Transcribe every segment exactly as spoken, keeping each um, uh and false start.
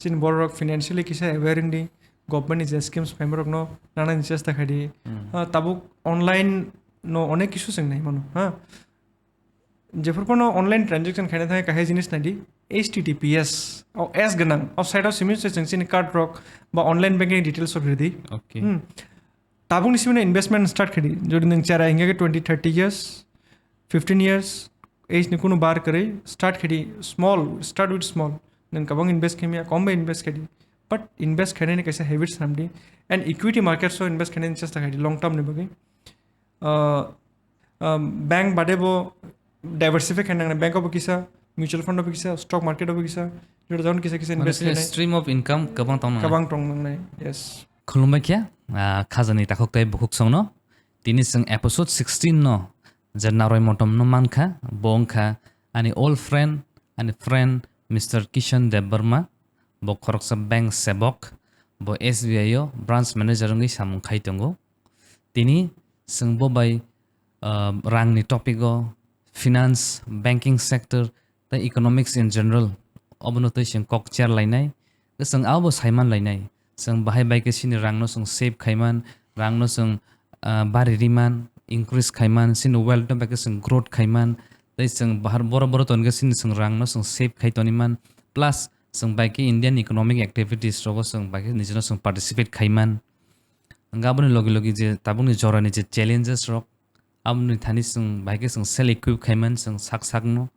Chini borok financially kisa aware wngdi, government ni je schemes phaima rokno nanani chesta khaidi. Hmm. Ah, tabuk online no onek kisu chwng nai mano, ha. Jephuru phano online transaction khaina thangwi kahai jinis naidi, H T T P S, o S gwnang, o side o simi se chwng chini card rok ba online banking details rok ridi. Okay. Hmm. Tabukni simi no investment start khaidi. Jodi nwng chera hingkha khe twenty, thirty years, fifteen years, age ni kunu bar kwrwi start khaidi, small, start with small. Nwng kwbang invest khaimya, kom bai invest khaidi. But invest khainani kaisa habit swnamdi. And equity markets o invest khainani chesta khaidi long term ni bagwi. Uh, um, bank bade bo diversify khaina nangnai, bank o bo kisa, mutual fund o bo kisa, stock market o bo kisa, jora jon kisa kisa Mane invest chini khainai. Stream of income kwbang tong nangnai. Kwbang tong nangnai, yes. Khulumbai khe, ah, khajani takhuk tei bukhuk songno. Tini chwng episode sixteen no je narwai motom no mankha, bo wngkha ani old friend, ani friend Mister Kishan Debbarma, bo khoroksa bank sebok, bo S B I o branch manager wngwi samung khai tongo. Tini chwng bo bai, ah, rangni topic o, finance, banking sector, tei economics in general, obono tei chwng kok chair lainai, tei chwng abo saiman lainai. Chwng bahai bai khe chini rangno chwng save khaiman, rangno chwng, ah, bari riman, increase khaiman, chini wealth no bai khe chwng growth khaiman, tei chwng bahar boro boro ton khe chini chwng rangno chwng save khai toniman, plus chwng bai khe Indian economic activities rogo chwng bai khe nijino chwng participate khaiman. Hwnkhe aboni logi logi je tabukni jorani je challenges rok, aboni thani chwng bahai khe chwng self equip khaiman, chwng sak sakno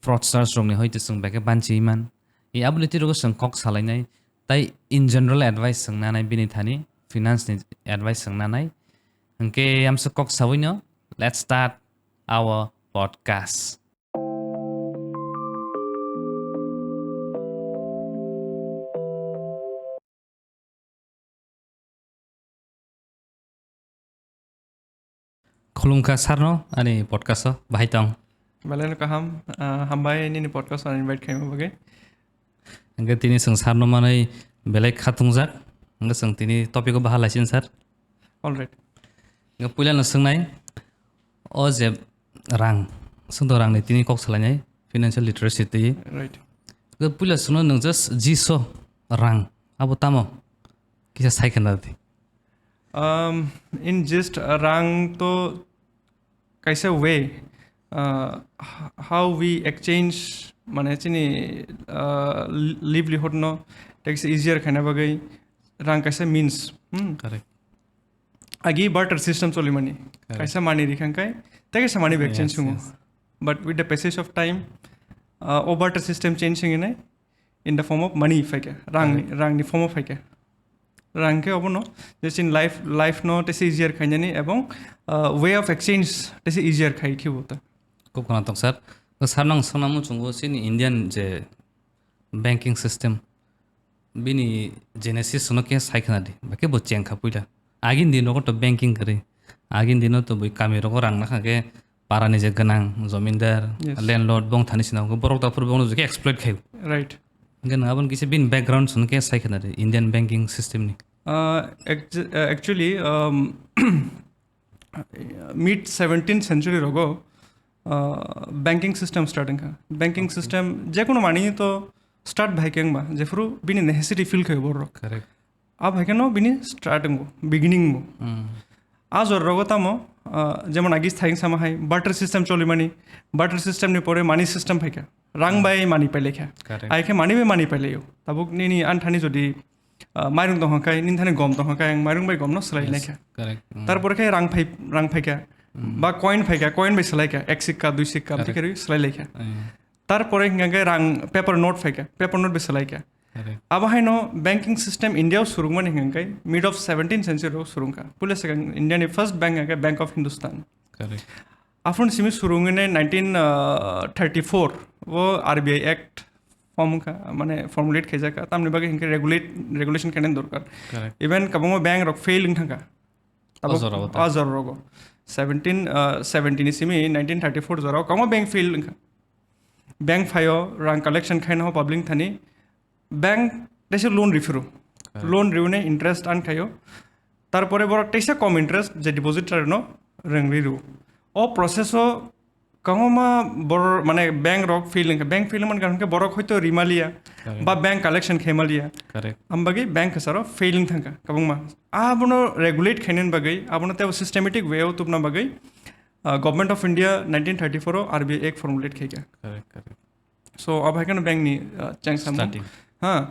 fraudsters rokni hoite chwng bahai khe banchiman. E aboni twirogo chwng kok salainai, tai in general advice chwng nanai bini thani, finance ni advice chwng nanai. Hwnkhe amsa kok sawino, let's start our podcast. Khulumkha sarno ani podcast o, bahai tong? Belai no kaham, ah, hambai nini podcast o invite khaima bagwi. Hwnkhe tini chwng sarno manwi belai khatungjak, hwnkhe chwng tini topic o baha laisin sir. All right. Hwnkhe puila no swngnai, o je rang, chwngno rangni tini kok salainai, financial literacy twi. Right. Hwnkhe puila chwngno nwng just jiso rang, abo tamo? Kisa sai khna di. Um, in just, uh, rang to kaisa way, uh, h-, how we exchange, mane chini, uh, li-, livelihood no tei kaisa easier khaina bagwi rang kaisa means. Hmm. Correct. Agi barter system cholimani. Correct. Kaisa mani rikhang kai, tei kaisa mani bai exchange Yes, sungo. Yes. But with the passage of time, uh, o barter system change wngwi nai, in the form of money phaikha, rang, Correct. Rangni form o phaikha. Rang khe obono, je chini life, life no tesa easier khainani ebong, uh, way of exchange tesa easier khai khibo ta. Khub khwnathok sir. Sir nang swnamung chungo chini Indian je banking system, bini genesis no khe sai khna di, ba khe bo cheng kha puila. Agini dino to banking kwrwi. Agini dino to bui kami rogo rang nakha khe parani je gwnang, jomindar, Yes. Landlord, bong thani sina hwnkhe borok daphuru bongno je khe exploit khaio. Right. Hwnkhe nwng aboni kisa bini background sino khe sai khna di Indian banking system ni. Uh, act-, uh, actually, um, mid seventeenth century rogo, uh, banking system start wngkha. Banking Okay. System jekunu mani to start bhai khe wngba, jephuru bini necessity feel khaio borok. Correct. Abo hai kheno bini start wngo, beginning bo. Hmm. A jora rogo tamo, ah, jemon agi thayung sama hai, barter system cholimani, barter system ni pore money system phaikha. Rang Hmm. bai mani pailekha. Correct. Hai khe mani bai mani pailaio. Tabuk nini anthani jodi, ah, mairung tong kha, nini thani gom tong kha, ang mairung bai gom no swlai Yes, lekha. Correct. Hmm. Tarpore khe rang phai, rang phaikha. Hmm. Ba coin phaikha, coin bai swlaikha, ek sikka, dui sikka, Correct. Bikhe rwi swlai lekha. Hmm. Tarpore hingkha khe rang paper note phaikha, paper note bai swlaikha. Correct. Abo haino banking system India o surungmani hingkha khe mid of seventeenth century o surungkha. Puila swkang India ni first bank hingkha khe Bank of Hindustan. Correct. Aphuru simi surungwi nai nineteen thirty-four o R B I Act form wngkha, mane formulate khaijakha. Tamni bagwi hingkha khe regulate, regulation khainani dorkar. Correct. Even kwbangma bank rok fail wng thangkha. Abo O jora o ta. O jora rogo. Seventeen, uh, seventy ni simi nineteen thirty-four jora o kwbangma bank fail wngkha. Bank phaio, rang collection khaina ho public thani. Bank teisa loan riphuru. Correct. Loan riune interest an khaio. Tarpore borok teisa kom interest je depositor no rang riru. O process o Kwbangma borok, mane, bank rok fail wngkha. Bank fail wngmani karon khe borok hoito rimaliya, correct, ba bank collection khaimaliya. Correct. Am bagwi bank kwcharo fail wng thangkha kwbangma. Abono regulate khainani bagwi, abono teibo systematic way o tubna bagwi, uh, Government of India nineteen thirty-four o R B I Act formulate khaikha. Correct, correct. So, abo hai kheno bank ni, uh, cheng samung. Starting. Ha.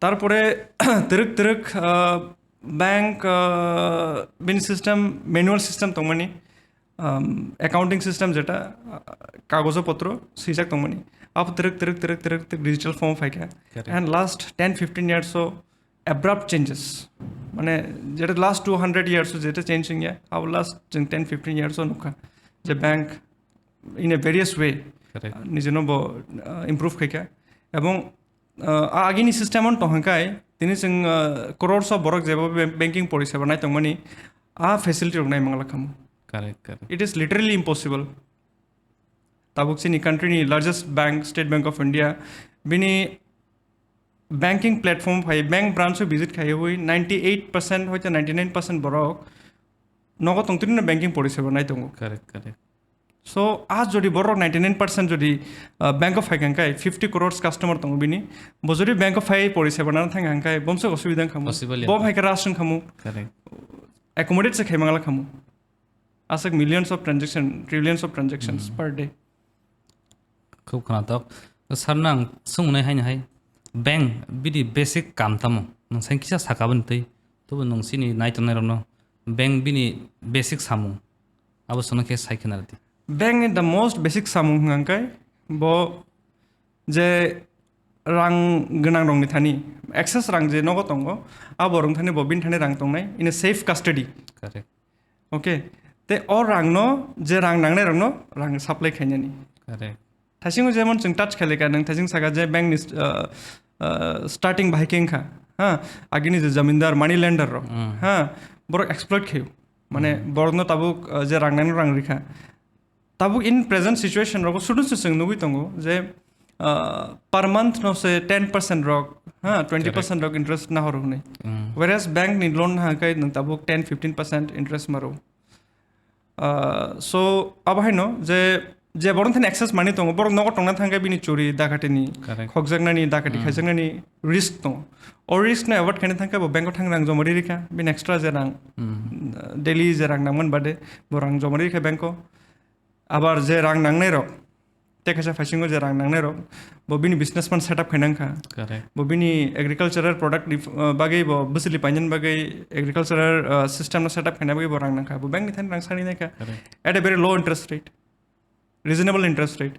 Tarpore twrwk twrwk, uh, bank, uh, bini system, manual system tongmani, um, accounting system jeta, uh, kagojo potro swijak tongmani. Abo twrwk twrwk twrwk twrwk twrwk digital form phaikha. Correct. And last ten fifteen years o abrupt changes. Mane, jeta last two hundred years o jeta change wngya, abo last chwng ten fifteen years o nukha. Je bank in a various way, correct, nijeno bo, uh, improve khaikha. Ebong, uh, a agini system on tongkha kai, tini chwng, uh, crores of borok jeba bank-, banking poriseba nai tongmani, a facility rok nai mangla khamu. Correct, correct. It is literally impossible. Tabuk chini country ni largest bank, State Bank of India, bini banking platform phai, bank branch o visit khaiwi ninety eight percent hoite ninety nine percent borok nogo tongtwino banking poriseba nai tongo. Correct, correct. So, a jodi borok ninety nine percent jodi, uh, bank o phai kha kai fifty crores customer tongo bini, bo jodi bank o phai poriseba nana thang kha kai, bomsok osubida wng khamu. Possible, bo yeah. Phai kha ras wng khamu. Correct. Accommodate se khai mangla khamu. Aswk millions of transaction, trillions of transactions, hmm, per day. Khub khwnathok. Sir, nang swngnai haino hai, bank bini basic kam tamo? Nwng sai kisa saka bwni twi. Tobo nwng chini nai tongnai rokno bank bini basic samung abo sono khe sai khna rwdi. Bank ni the most basic samung hwnkha khe bo je rang gwnang rokni thani, excess rang je nogo tongo, abo rok thani bo bini thani rang tongnai in a safe custody. Correct. Okay. Te o rangno, je rang nangnai rokno rang supply khainani. Correct. Thaisingo jemon chwng touch khailai ka, nwng thaising saka je bank ni, uh, uh, starting bahai khe wngkha, ha, agini je jamindar, money lender rok, hmm, ha, borok exploit khaio. Mane, hmm, borokno tabuk, uh, je rang nangnai rang rikha. Tabuk in present situation rogo sudut se chwng nugui tongo je, uh, per month no se ten percent rok, ha, twenty percent, correct, rok interest nahoro hwnwi. Mm. Whereas bank ni loan ha kai nwng tabuk ten fifteen percent interest maro. Uh, so, abo haino je, je borok thani excess money tongo, borok nogo tongna thangkhe bini churi, dakati ni, correct, khokjaknani, dakati, mm, khaijaknani risk tongo. O risk no avoid khaina thangkhe bo bank o thang rang joma ri rikha, bini extra je rang, mm, uh, daily je rang nangman bade bo rang joma ri rikha bank o. Abar je rang nangnai rok, tei kaisa phaisingo je rang nangnai rok, bo bini business plan setup khainang kha. Correct. Bo bini agricultural product ni, uh, bagwi bo bwswli painani bagwi agricultural, uh, system no setup khaina bagwi bo rang nangkha. Bo bank ni thani rang sani naikha. Correct. At a very low interest rate, reasonable interest rate.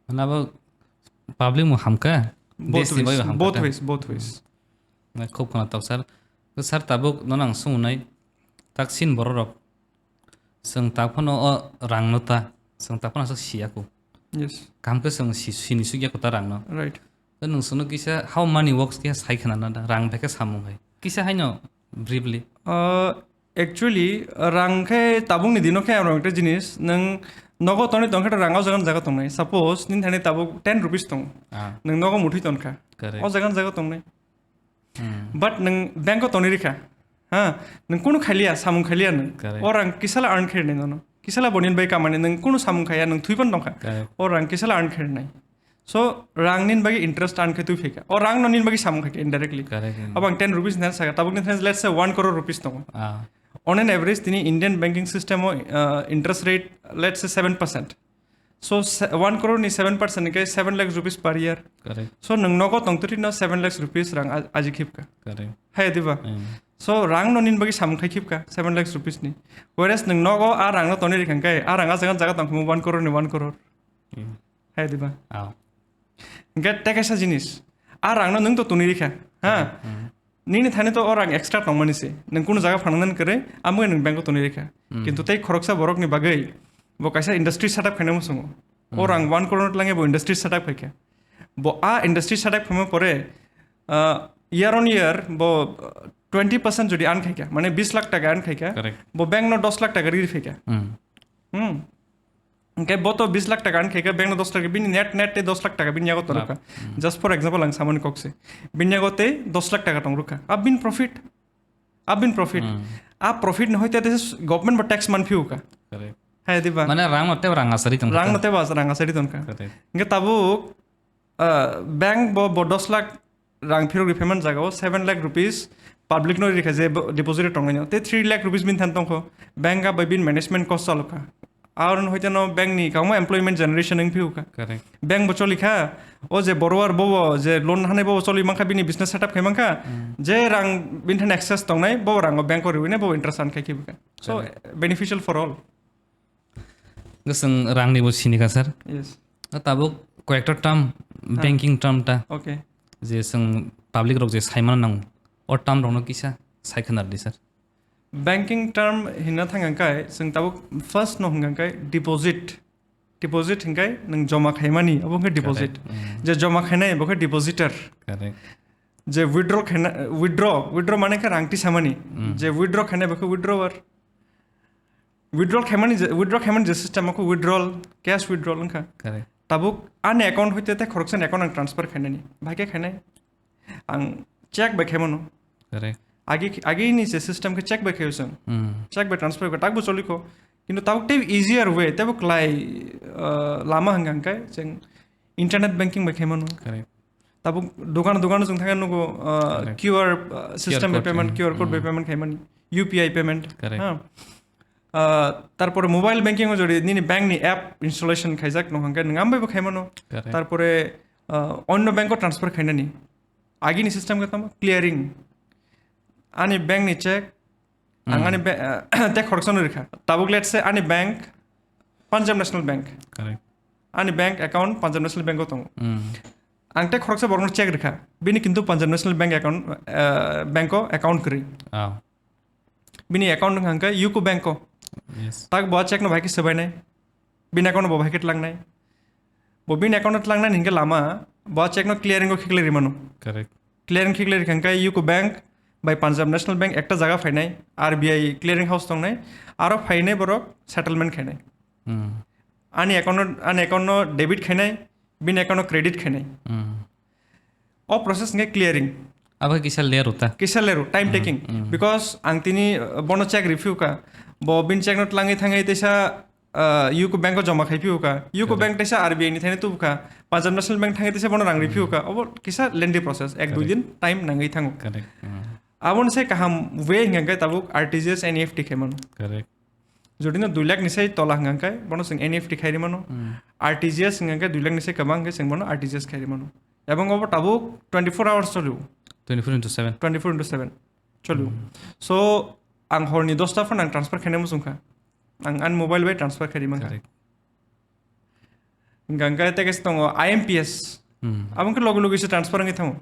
Mane abo public mo hamkha, both ways, both ways, both ways. Khub khwnathok sir. Sir, tabuk nono ang swngnai, tak sin borok rok. Chwng tak phano o rang no ta, chwng tak phano aswk si ya kho. Yes. Kaham khe chwng si, sini suk ya kho ta rang no. Right. Tei nwng chwngno kisa how money works khe sai khna na da, rang bai khe samung hai. Kisa haino briefly. Uh, actually, rang khe tabuk ni dino khe ang rang ekta jinis, nwng nogo tonwi tongkhe rang o jaga ni jaga tongnai. Suppose, nini thani tabuk ten rupees tong. Ah. Nwng nogo muthwi tonkha. Correct. O jaga ni jaga tongnai. Hmm. But nwng bank o tonwi rikha, ha, nwng kunu khailiya, samung khailiya nwng. Correct. O rang kisala earn khairnai nono. Kisala bo nini bai kamani, nwng kunu samung khaiya, nwng thwi phano tongkha. Correct. O rang kisala earn khairnai. So, rang nini bagwi interest earn khai twi phaikha. O rang no nini bagwi samung khaikha indirectly. Correct. Abo ang ten rupees nani saka, tabuk ni thani let's say one crore rupees tongo. Ah. On an average, tini Indian banking system o, uh, interest rate, let's say seven percent. So, se-, one crore ni seven percent hwnkhe seven lakhs rupees per year. Correct. So, nwng nogo tongtwtwi no seven lakhs rupees rang a-, aji khibka. Correct. Hai diba? Hmm. So, rang no nini bagwi samung khai khibka seven lakhs rupees ni. Whereas nwng nogo a rang no tonwi rikha hwnkhe, a rang a jaga jaga tongkha one crore ni one crore. Hmm. Hai diba? Ah. Hwnkhe tei kaisa jinis, a rang no nwng to tonwi rikha, ha? Hmm. Nini thani to o rang extra tongmani se. Nwng kunu jaga phanangnani kwrwi, amo nwng bank o tonwi rikha. Hmm. Kintu tei khoroksa borokni bagwi bo kaisa industry setup khaina muchungo. O rang one crore twlangya bo industry setup khaikha. Bo a industry setup khaima pore, ah, year on year bo, ah, twenty percent jodi earn khaikha, mane bis lakh taka earn khaikha, correct, bo bank no dos lakh taka riri phaikha. Hmm. Hmm. Hwnkhe bo to bis lakh taka ani khaikha, bank no dos lakh, bini net, net tei dos lakh taka bini yago tonokha. Lab. Hmm. Just for example, ang samani kok se. Bini yago tei dos lakh taka tongrokha. A bini profit. A bini profit. Hmm. A profit no hoite te government bo tax man phiuka. Correct. Hai diba? Mane rang no tebo rang asari tong. Rang no tebo as-, rang asari tongkha. Correct. Hingke tabuk, ah, bank bo, bo dos lakh rang phirok riphaimani jagao seven lakh rupees public no rikha je bo deposit tongnai no. Te three lakh rupees bini than tongkho. Bank a bai bini management cost chalokha. Aron hoite no bank ni kamo employment generation wng phiuka. Correct. Bank bo cholikha. O je borrower bo, bo je loan hanai bo choli mankha, bini business setup khai mankha. Hmm. Je rang bini than excess tongnai bo rang o bank o riwine bo interest an khai khibuka. So, correct, beneficial for all. Gosong rang ni bo sinika sir. Yes. A tabuk koyekta term, ha, banking term ta. Okay. Je song public rok je saimano nang. O term rok no kisa sai khwna di sir. Banking term hinna thang hwnkhe, chwng tabuk first no hwnkhe deposit. Deposit hwnkhe nwng joma khaimani, abo hwnkhe deposit. Correct. Mm. Je joma khainai, bo khe depositor. Correct. Je withdraw khaina, withdraw, withdraw mane khe rang tisamani. Mm. Je withdraw khainai, bo khe withdrawer. Withdraw khaimani je, withdraw khaimani je system, bo khe withdrawal, cash withdrawal wngkha. Correct. Tabuk ani account hoite te khoroksa ni account ang transfer khainani. Bahai khe khainai. Ang check bai khaimano. Correct. Agi, agi ni se system khe check bai khayo chwng. Hmm. Check bai transfer khe takbo choliko. Kintu tabuk tei easier way, teibo klai, uh, lama hwnkha hwnkhe chwng internet banking bai khaimano. Correct. Tabuk dukan, dukan chwng thangkhe nugo, uh, correct, Q R, uh, system bai code, payment, hmm, Q R code bai, hmm, payment khaimani, U P I payment. Correct. Ha. Ah, tarpore mobile banking o jodi nini bank ni app installation khaijak no hwnkhe nwng ambai bo khaimano. Correct. Tarpore, ah, onno bank o transfer khainani. Agini system khe tamo clearing. Ani bank ni check, ang, hmm, ani ba-, ah, te khoroksa no rikha. Tabuk let's say ani bank Punjab National Bank. Correct. Ani bank account Punjab National Bank o tongo. Hmm. Ang te khoroksa borokno check rikha. Bini kintu Punjab National Bank account, ah, bank o account kwrwi. Ah. Bini account wngkha hwnkhe U C O Bank o. Yes. Tak bo a check no bahai khe swbainai. Bini account no bo bahai khe tlangnai. Bo bini account no tlangnai hwnkhe lama, bo a check no clearing o khiklai rimano. Correct. Clearing khiklai rikha hwnkhe U C O Bank bai Punjab National Bank ekta jaga phainai, R B I clearing house tongnai, aro phainai borok settlement khainai. Hmm. Ani account no, ani account no debit khainai, bini account no credit khainai. Hmm. O process hwnkhe clearing. Abo khe kisa ler uta. Kisa ler u, time, hmm, taking. Hmm. Because ang tini, uh, bono check riphiu kha. Bo bini check no tlangwi thangwi teisa, uh, U C O Bank o joma khai phiu kha. U C O, correct, Bank teisa R B I ni thani tubu kha. Punjab National Bank thangwi teisa bono rang riphiu kha. Hmm. Obo kisa lengthy process. Ek dui, correct, din time nangwi thango. Correct. Hmm. Aboni sai kaham way hwnkha khe tabuk R T G S, N E F T khai mano. Correct. Jodi no dui lakh ni sai tola hwnkha khe bono chwng N E F T khai rimano. Hmm. R T G S hwnkha khe dui lakh ni sai kwbang khe chwng bono R T G S khai rimano. Ebong obo tabuk twenty-four hours cholio. Twenty-four into seven. Twenty-four into seven cholio. Hmm. So, ang horni dosta phano ang transfer khainai muchungkha. Ang ani mobile bai transfer khai rimangkha. Correct. Hwnkha hwnkhe tei kaisa tongo I M P S. Hmm. Abo wngkhe logi logi se transfer wngwi thango.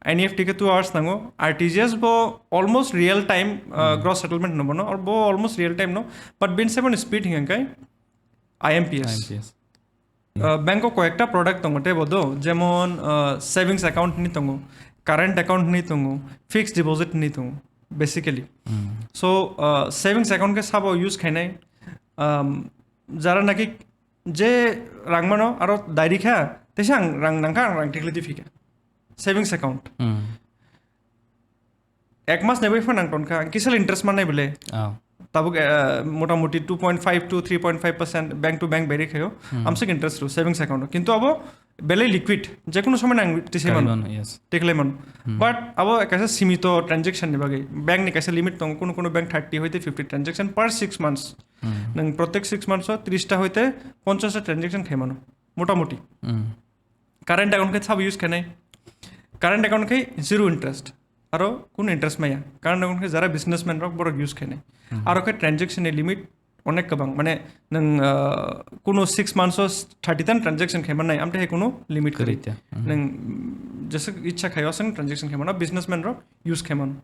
N E F T khe two hours nango. R T G S bo almost real time, uh, hmm, gross settlement hwnwi bono. Or bo almost real time no. But bini se bono speed hwnkha hwnkhe I M P S. I M P S. Uh, bank o koyekta product tongo tei bo do. Jemon, uh, savings account hwnwi tongo, current account hwnwi tongo, fixed deposit hwnwi tongo, basically. Hmm. So, uh, savings account khe sabo use khainai, um, jara naki je rang mano aro dairi kha, teisa ang rang nangkha, ang rang tikhlai di phika. Savings account. Hmm. Ek mas naibai phano nang tonkha, ang kisa interest mannai bole. Oh. Tabuk, eh, motamoti two point five to three point five percent bank to bank beri khayo. Hmm. Amsik interest ro savings account. Kintu abo belai liquid, je kono somoy nang tisai mano. Kari mano, yes. Tikhlai mano. Hmm. But abo kaisa simito transaction ni bagwi. Bank ni kaisa limit tongo, kono kono bank thirty hoite fifty transaction per six months. Hmm. Nang protek six months o tris ta hoite ponchash ta transaction khai mano, motamoti. Hmm. Current account khe sabo use khainai. Current account khe zero interest. Aro kunu interest maya. Current account khe jara businessman rok borok use khainai. Hmm. Aro khe transaction ni limit onek kwbang. Mane nwng, ah, kunu six months o thirty ten transaction khai mannai, amtwi hai kunu limit kwrwi. Kwrwi ta. Hmm. Nwng jeswk ichha khai aswk transaction khai mano, businessman rok use khai mano.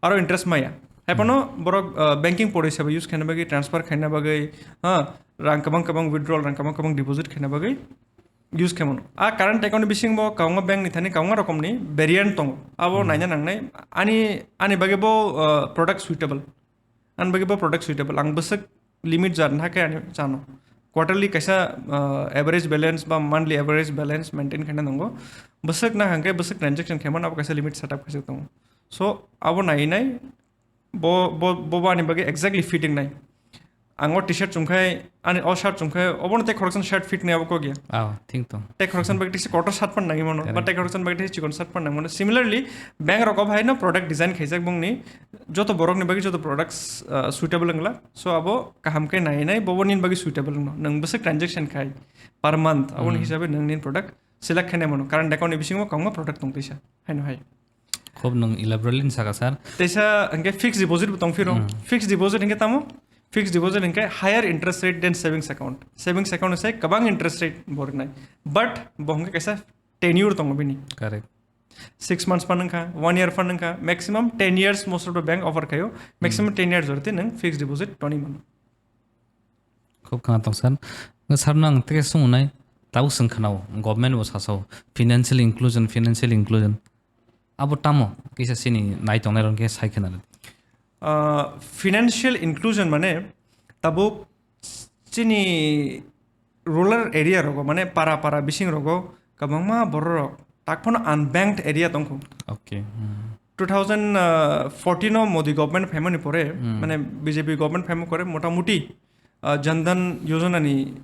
Aro interest maya. Hai phano, hmm, borok, ah, banking pori sabo use khaina bagwi, transfer khaina bagwi, ha, rang kwbang kwbang withdrawal, rang kwbang kwbang deposit khaina bagwi use khaimano. A current account ni bisingo kwbangma bank ni thani kwbangma rokom ni variant tongo. Abo, hmm, naina nangnai. Ani, ani bagwi bo, ah, product suitable. Ani bagwi bo product suitable. Ang bwswk limit jar na khe ani chano. Quarterly kaisa, ah, average balance ba monthly average balance maintain khaina nango. Bwswk na hwnkhe bwswk transaction khaimano abo kaisa limit setup khaijak tongo. So, abo nai nai bo, bo, bo, bo ani bagwi exactly fitting nai. ang o t-shirt chumkhai, ani o shirt chumkhai, obono tei khoroksa shirt fit nai abo kok ya. Ah, thing tong. Tei khoroksa bagwi tei kotor shirt phan nangwi mano, ba Correct. Tei khoroksa bagwi tei chikon shirt phan nangwi mano. Similarly, bank rok obo haino product design khaijak bongni, joto borokni bagwi joto products, ah, suitable wngla. So abo kaham khe nai nai bobo nini bagwi suitable wngno. Nwng bwswk transaction khai per month, aboni Hmm. Hisabe nwng nini product select khainai mano. Current account ni bisingo kwbangma product tong teisa. Haino hai. Khub nwng elaborately ni saka, sir. Teisa hingke fixed deposit bo tong phiro. Hmm. Fixed deposit hingke tamo? Fixed deposit hingke higher interest rate than savings account. Savings account se kwbang interest rate bo rinai. But bo hingke kaisa tenure tongo bini. Correct. Six months phan wngkha, one year phan wngkha, maximum ten years most of the bank offer khayo. Maximum Hmm. Ten years jorti nwng fixed deposit toni mano. Khub khwnathok sir. Sir no ang tei swngnai, tabuk swng khwnao, government bo sasao, financial inclusion, financial inclusion. Abo tamo kisa chini nai tongnai rok khe sai khwna rw. Ah, financial inclusion mane tabuk chini rural area rogo, mane para para bising rogo kwbangma borok rok tak phano unbanked area tongkho. Okay. Hmm. Two thousand fourteen o Modi government phaimani pore, Hmm. Mane B J P government phaimani pore motamuti, ah, Jan Dhan Yojana ni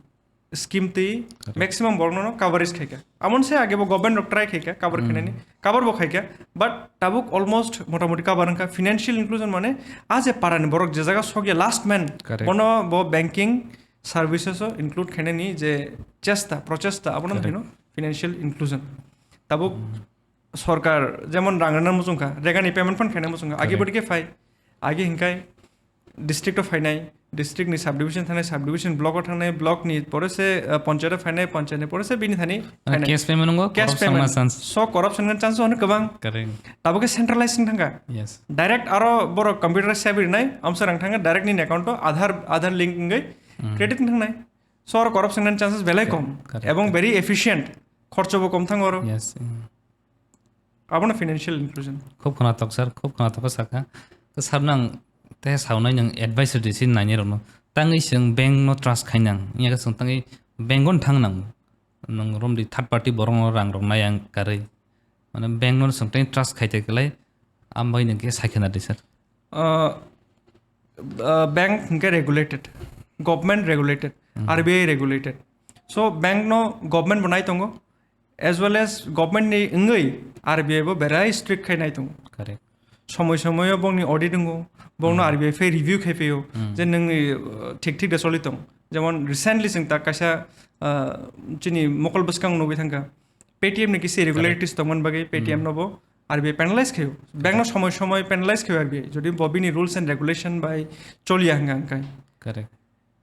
scheme twi Correct. Maximum borok no coverage khaika. Amon se age bo government rok try khaika cover Hmm. Khainani, cover bo khaika, but tabuk almost motamuti cover wngkha. Financial inclusion mane a je para ni borok je jaga sokya last man, Correct. Bono bo banking services o include khainani je chesta, prochesta, abono Correct. Hino financial inclusion. Tabuk Hmm. Sorkar jemon rang rwna muchungkha, regani payment phan khaina muchungkha. Agi Correct. Bodi khe phai, agi hinkai district o phainai, district ni subdivision thangnai, subdivision block o thangnai, block ni pore se, uh, panchayat o phainai, panchayat ni pore se bini thani Mane phainai. Cash payment wngkho, Cash corruption payment. Na chance. So corruption ni chance hwnwi kwbang. Correct. Tabo khe centralized wng thangkha. Yes. Direct aro borok computer se sabi rinai, amsa rang thangkha direct nini account o Aadhaar, Aadhaar link wngwi Mm. Credit wng thangnai. So aro corruption ni chances belai Correct, kom. Correct, Ebong correct. Very efficient. Khorcho bo kom thango aro. Yes. Mm. Abono financial inclusion. Khub khwnathok sir, khub khwnathok khe sakha. Khe sir nang tei saunai nwng advice rwdi si nainai rokno. Tangwi chwng bank no trust khainang. Wngya khe chwng tangwi bank o thang nang. Nwng romdi third party borok no rang rok nai ang karwi. Mane bank no chwng tei trust khai tei kwlai. Ambai nwng khe sai khwna di sir. Uh, uh, bank hwnkhe regulated, government regulated, Hmm. R B I regulated. So bank no government bo nai tongo, as well as government ni wngwi R B I bo berai strict khai nai tongo. Correct. Somoi somoi o bongni audit wngo, bongno Hmm. R B I phai review khai phaio, Hmm. Je nwng, uh, thik thik de choli tong. Jemon recently chwng ta kaisa, uh, chini mokol bwskang nugwi thangkha. Paytm ni kisi Correct. Irregularities tongmani bagwi Paytm Hmm. No bo R B I penalize khaio. Bank no Correct. Somoi somoi penalize khaio R B I. Jodi bo bini rules and regulation bai choliya hwnka hwnkai. Correct.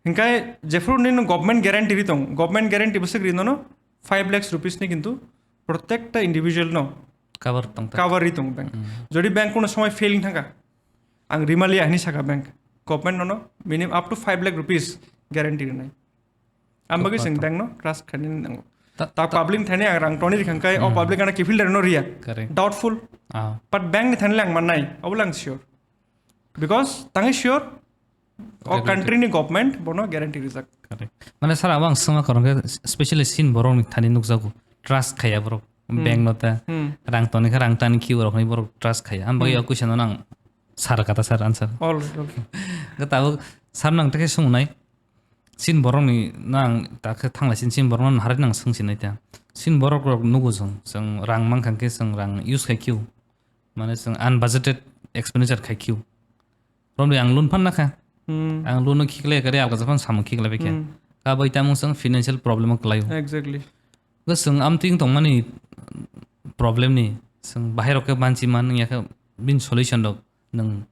Hingkai jephuru nini government guarantee ri tong, government guarantee bwswk ri nono five lakhs rupees ni kintu protekta individual no Cover tong ta. Cover ri tong bank. Hmm. Jodi bank kono somoi fail wng thangkha, ang rimaliya hwnwi sakha bank, government nono minimum up to five lakh rupees guarantee rinai. Ang bagwi Kok chwng kotor. Bank no trust khainani nango. Ta-, Ta ta- public ni thani ang rang toni rikhang kai, o Hmm. Public ano kiphil no riya. Correct. Doubtful. Ah. But bank ni thani lang mannai, obo lang sure. Because tangi sure, o Regulated. Country ni government bono guarantee rijak. Correct. Mane sir, abo ang swngma kwrwng khe, specially sin borok ni thani nukjago. Trust khaya borok. Hmm. Bank no ta Hmm. Rang toni khe rang tani khiu rok ni borok trust khaya. Ang bagwi Hmm. O question no nang sir kata sir answer. All right, all right. Khe tabuk sir nang tekhe swngnai. Chin borok ni nang ta khe thanglai chin, chin borok no naharwi nang swng sinai ta. Chin borok rok nugo chwng, chwng rang mankha khe chwng rang use khai khio. Mane chwng unbudgeted expenditure khai khio. Romri ang loan phan nakha. Hmm. Ang loan no khiklai kare alga japan samung khiklai bai khe. Hmm. Ka bai tamo chwng financial problem o kwlaio. Exactly. Ga chwng amtwing tongmani problem ni chwng bahai rok khe banchi man ya khe bin solution rok nwng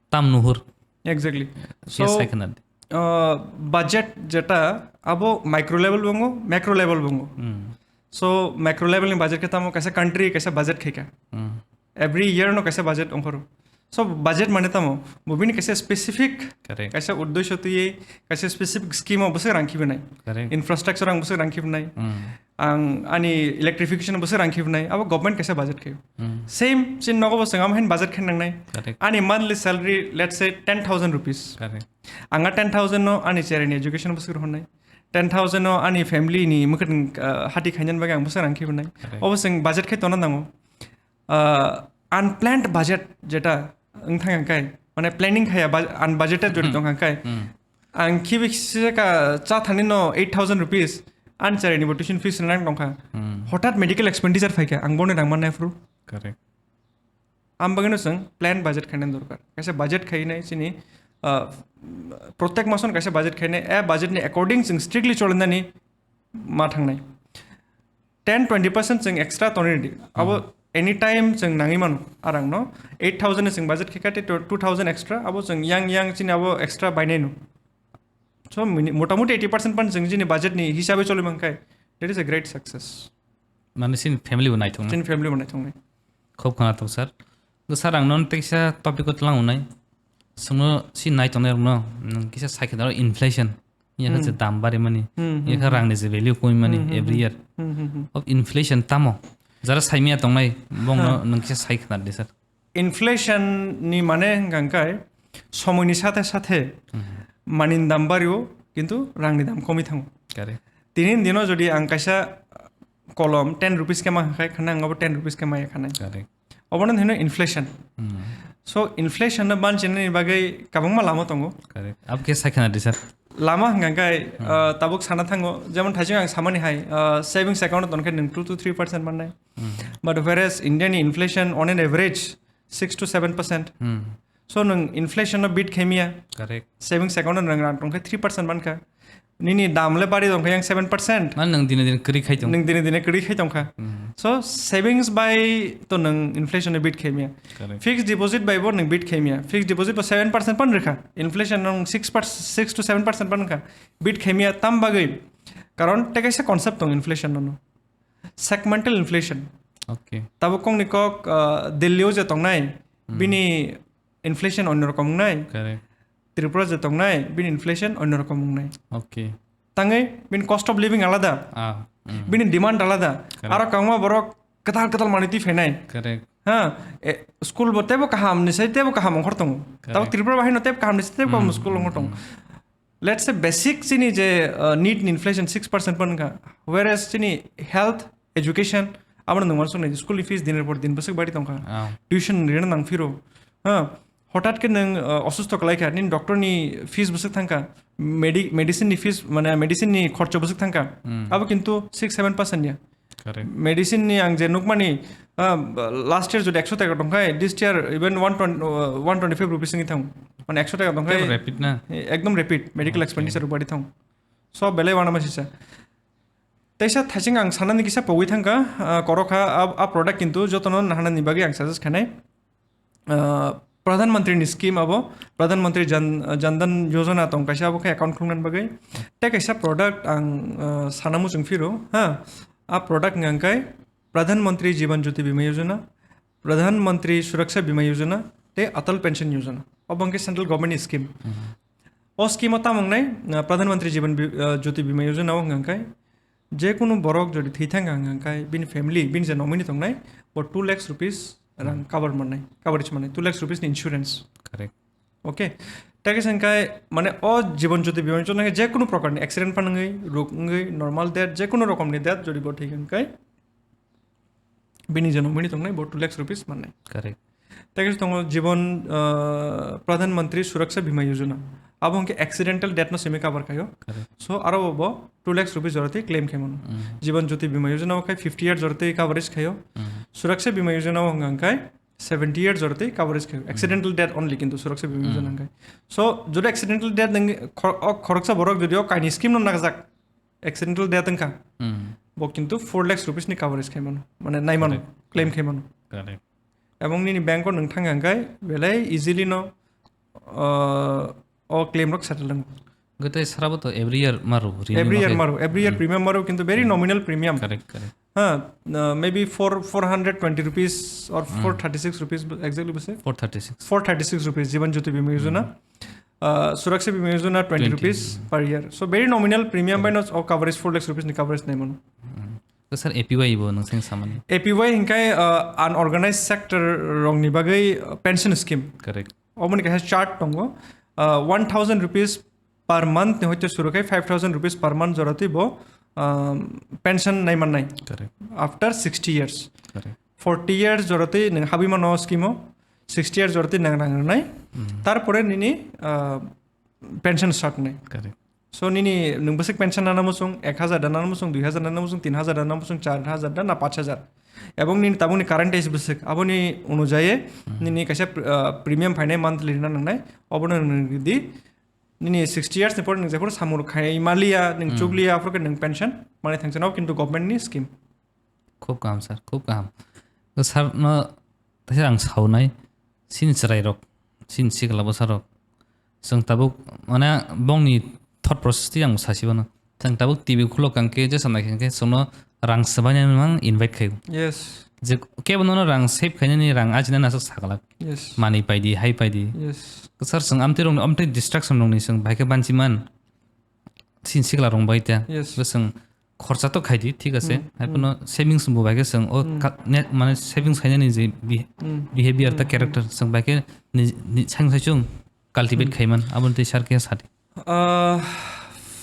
tam nuhur. Exactly. Khe So, sai khna di. Uh, budget jeta abo micro level bongo, macro level bongo. Hmm. So, macro level ni budget khe tamo kaisa country kaisa budget khaika. Hmm. Every year no kaisa budget ongkhoro. So, budget mane tamo, bo bini kaisa specific, Correct. Kaisa uddesho twiwi, kaisa specific scheme o bwswk rang khibinai. Correct. Infrastructure ang bwswk rang khibinai. Hmm. Ang ani electrification bwswk rang khibinai, abo government kaisa budget khaio. Hmm. Same, chin nogo bo chwng amhain budget khe nangnai. Correct. Ani monthly salary, let's say, ten thousand rupees. Correct. Ang a ten thousand no ani chereni education bwswk rohornai. Ten thousand no ani family ni mwkhwtwng, uh, hati khainani bagwi ang bwswk rang khibinai. Correct. Obo chwng budget khe tongna nango. Uh, unplanned budget jeta wng thang kai, mane planning khaya, bud-, unbudgeted jodi Hmm. tong kai. Hmm. Ang khibi kisa ka cha thani no eight thousand rupees. Ani chari ni bo tuition fees nang tongkha. Hmm. Hotat medical expenditure phaikha, ang boni rang manai phuru. Correct. Ang bagwino chwng plan budget khainani dorkar. Kaisa budget khainai chini, ah, protek mason kaisa budget khainai, a budget ni according chwng strictly cholinani ma thangnai. Ten twenty percent chwng extra tonwi rwdi. Abo Hmm. Anytime chwng nangwi mano arang no. Eight thousand ni chwng budget khaikha tei two thousand extra, abo chwng yang yang chini abo extra bainai no. So, mini-, motamuti eighty percent pan chwng chini budget ni hisabe choli mankhai, that is a great success. Mane chini family bo naithokna. Chini family bo naithoknai. Khub khwnathok sir. Sir, ang non teksa topic o tlang unai. Sungno si naitongnai rokno, nung kisa saikhe daro inflation. Yakha je Hmm. dam bari mani. Hmm, hmm, Yakha hmm. Rangni je value koi mani Hmm, hmm, every hmm. Year. Hmm, hmm, hmm. Of inflation tamo. Jara saimia tongnai, bongno Ha. Nung kisa sai khwna di sir. Inflation ni mane hwnkha khe somoini sathe sathe Hmm. Manini dam bario, kintu rangni dam komwi thango. Correct. Tini dino jodi ang kaisa kolom ten rupees khe ma khanai, khana ang abo ten rupees khe maya khanai. Correct. Obono hino inflation. Hmm. So, inflation no banchinani bagwi kabangma lama tongo. Correct. Abo khe sai khwna di sir. Lama hwnkha khe, Hmm. Ah, tabuk sana thango, jemon thaising ang samani hai, ah, savings account o tonkhe nwng two to three percent mannai. Hmm. But whereas India ni inflation on an average six to seven percent. Hmm. So nwng inflation no beat khaimia. Correct. Savings account o nwng rang tongkhe three percent mankha. Nini dam le bari tongkha yang seven percent. Mane nwng dine dine kwrwi khai tong. Nwng dine dine kwrwi khai tongkha. Hmm. So savings bai to nwng inflation no beat khaimia. Correct. Fixed deposit bai bo nwng beat khaimia. Fixed deposit bo seven percent pan rwkha. Inflation nwng six percent, six to seven percent pan rwkha. Beat khaimia tam bagwi. Karon tei kaisa concept tong inflation no. Segmental inflation. Okay. Tabuk kongni kok, ah, Delhi o je tongnai, Hmm. Bini inflation onno rokom wngnai. Correct. Tripura je tongnai, bini inflation onno rokom wngnai. Okay. Tangwi bini cost of living alada. Ah, hmm. Bini demand alada. Correct. Aro kwbangma borok kwtal kwtal manwi twi phainai. Correct. Ha, e, school bo teibo kaham ni sai teibo kaham ongkhor tongo. Tabuk Correct. Tripura bahai no teibo kaham ni sai teibo kaham Hmm, school ongkhor hmm, tongo. Hmm. Let's say basic chini je, uh, need ni inflation six percent pan wngkha, whereas chini health, education, abono nwng uansuknai, school ni fees dinor por din bwswk bari tongkha. Ah. Tuition rina nang phiro. Ha, hotat khe nwng, uh, osusto kwlaikha, nini doctor ni fees bwswk thangkha, medi-, medicine ni fees, mane medicine ni khorcho bwswk thangkha. Hmm. Abo kintu six seven percent ya. Correct. Medicine ni ang je nukmani, ah, last year jodi ekso taka tongkhai, this year even one twenty, uh, one twenty five rupees wngwi thang. Mane ekso taka tongkhai. Ekdom rapid na? Eh, ekdom rapid. Medical Okay. Expenditure bari thang. So, belai wanama sisa. Teisa thaising ang sanani kisa pogwi thangkha, ah, korokha, a, a product kintu jotono nahanani bagwi ang suggest khainai. Ah, Pradhan Mantri ni scheme abo, Pradhan Mantri Jan, Jan Dhan Yojana tong kaisa abo khe account khulnani bagwi. Tei kaisa product ang, ah, sana muchung phiro, ha. A product hwnkha khe Pradhan Mantri Jiban Jyoti Bima Yojana, Pradhan Mantri Suraksha Bima Yojana, tei Atal Pension Yojana. Obo hwnkhe central government ni scheme. Mhm. O scheme o tamo wngnai, ah, Pradhan Mantri Jiban Bi-, ah, Jyoti Bima Yojana o hwnkha khe, je kunu borok jodi thwi thang ang hwnkha khe bini family, bini je nominee tongnai, bo two lakhs rupees rang Hmm. Cover mannai, coverage mannai, two lakhs rupees ni insurance. Correct. Okay. Tei khe hwnkha khe, mane, o Jiban Jyoti Bima Yojana khe je kunu prokar ni accident phan wngwi, ruk wngwi, normal death, je kunu rokom ni death jodi bo thwi hwnkha khe, bini je nominee tongnai bo two lakhs rupees mannai. Correct. Tei khe tongo Jiban, ah, Pradhan Mantri Suraksha Bima Yojana. Abo hwnkhe accidental death no simi cover khaio. Correct. So aro bo two lakhs rupees jora twi claim khai mano. Mm. Jiban Jyoti Bima Yojana o khai fifty year jora twi coverage khaio. Mm. Suraksha Bima Yojana o hwnkha khe seventy year jora twi coverage khaio. Mm. Accidental death only kintu Suraksha Bima Mm. Yojana hwnkhe. So jodi accidental death nang khor-, o khoroksa borok jodi o kaini scheme no nakjak, accidental death wngkha, Hmm. Bo kintu four lakhs rupees ni coverage khai mano, mane nai mano, Correct. Claim khai mano. Correct. Ebong nini bank o nwng thang hwnkhe belai easily no, uh, o claim rok settle wng. Gotei sara bo to every year maru, renew Every year makai. Maru, every year Hmm. Premium maru, kintu very Hmm. Nominal premium. Correct, correct. Ha, uh, maybe four, four hundred twenty rupees or Hmm. Four thirty six rupees, exactly bwse? Four thirty six. Four thirty six rupees, Jiban Jyoti Bima Yojana. Hmm. Uh, Suraksha Bima Yojana twenty Twenty. Rupees per year. So very nominal premium bai no o coverage four lakhs rupees ni coverage nai mano. Hmm. To sir, A P Y bo nung seng samani? A P Y hingkai, uh, unorganized sector rokni bagwi, uh, pension scheme. Correct. Oboni kaisa chart tongo. Uh, one thousand rupees per month ni hoite suru khai five thousand rupees per month jora twi bo, um, pension nai mannai. Correct. After sixty years. Correct. Forty years jora twi nwng habwi mano o scheme o, sixty years jora twi nang rang rwnai. Hmm. Tarpore nini, ah, pension start nai. Correct. So nini nwng bwswk pension nana muchung ek hazar da nana muchung, dui hazar nana muchung, tin hazar nana muchung, char hazar da na panch hazar. Ebong nini tabukni current age bwswk, aboni onujaye nini kaisa pr- ah, premium phainai monthly rina nangnai. Obono nwng di nini sixty years ni pore nwng jephuru samung khai maliya, nwng Hmm. chukliya, aphuru khe nwng pension mani thangchano, kintu government ni scheme. Khub kaham sir, khub kaham. To sir no taisa ang saunai, sini chwrai rok, sini sikla bwsa rok. Chwng tabuk mane bongni thought process ti ang sasi bano. Chwng tabuk T V khulok kang khe, jesa nai khe chwngno rang swbainani mang invite khaio. Yes. Je kebo nono rang save khainani, rang ajinani aswk saklak. Yes. Mani paidi, hai paidi. Yes. Sir, chwng amtwi rokni, amtwi distraction rokni chwng bahai khe banchi man. Sini sikla rong bai ta. Yes. Bo chwng khorcha to khaidi, thik ase. Hmm, Hai phano savings bo bahai khe chwng o Hmm. ka- ne- mane savings khainani je bi- Hmm. behavior ta Hmm, character chwng bahai khe ni- ni- sang sai chwng cultivate Hmm. khaiman. Aboni tei sir khe sadi. Uh,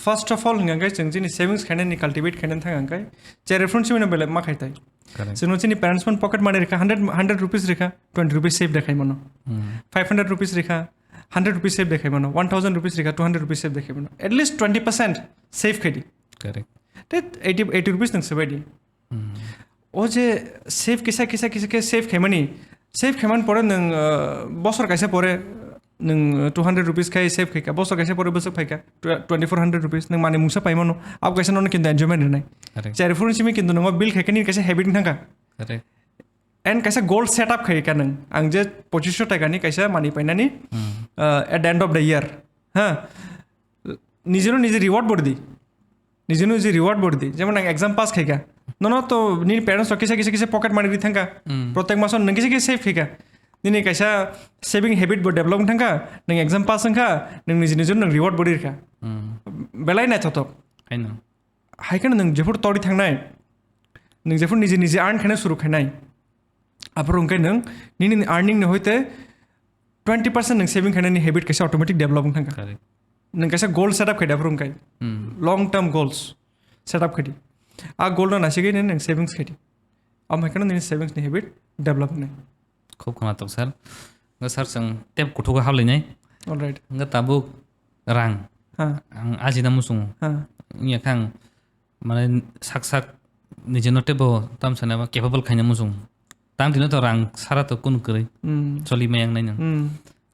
first of all, hingkha khe chwng chini savings khainani, cultivate khainani thang hingkha khe, chwrai phuru chini belai ma khai tai. Correct. Chwngno chini parents phano pocket money rikha, hundred, hundred rupees rikha, twenty rupees save dekhai mano. Hmm. Five hundred rupees rikha, hundred rupees save dekhai mano. One thousand rupees rikha, two hundred rupees save dekhai mano. At least twenty percent save khaidi. Correct. Te eighty, eighty rupees nwng swbaidi. Hmm. O je save kisa, kisa, kisa khe save khaimani, save khaiman pore nwng, uh, bosor kaisa pore nwng two hundred rupees khai save khaika, bosor kaisa pore bwswk phaika, tw- twenty four hundred rupees nwng mani mungsa paimano, abo kaisa nono kintu enjoyment rwnai. Correct. Chwrai phuru simi kintu nwngo build khaikani kaisa habit thangkha. Correct. And kaisa goal set up khaika nwng. Ang je pochisho taka ni kaisa mani painani, Hmm. uh, at the end of the year. Ha? Nijero nije reward bo ridi. Nijero nije reward bo ridi. Jemon ang exam pass khaika. Nono to nini parents rok kisa, kisa, kisa pocket money ri thangka. Hmm. Protek maso nwng kisa, kisa save khaika. Nini kaisa saving habit bo develop thangka. Nwng exam pass wngkha. Nwng nije, nije nwng reward bo ri rikha. Hmm. Belai naithothok. Haino. Hai kheno nwng jephuru tori thangnai, nwng jephuru nije nije earn khaina suru khainai, aphuru hwnkhe nwng nini earning ni hoite twenty percent nwng saving khainani habit kaisa automatic develop wng thangkha. Correct. Nwng kaisa goal set up khaidi aphuru hwnkhe Hmm. long term goals set up khaidi. A goal no nasigwi nini nwng savings khaidi. Am hai kheno nini savings ni habit develop wngnai. Khub khwnathok sir. Nga sir chwng tep kuthugo hablainai. All right. Nga tabuk rang. Ha. Ang ajina muchungo. Ha. Wngya khe ang mane sak sak nijino teibo tamsani abo capable khaina muchung. Tang tino to rang sara to kunu kwrwi. Hmm. Choli mayang nai nang. Hmm.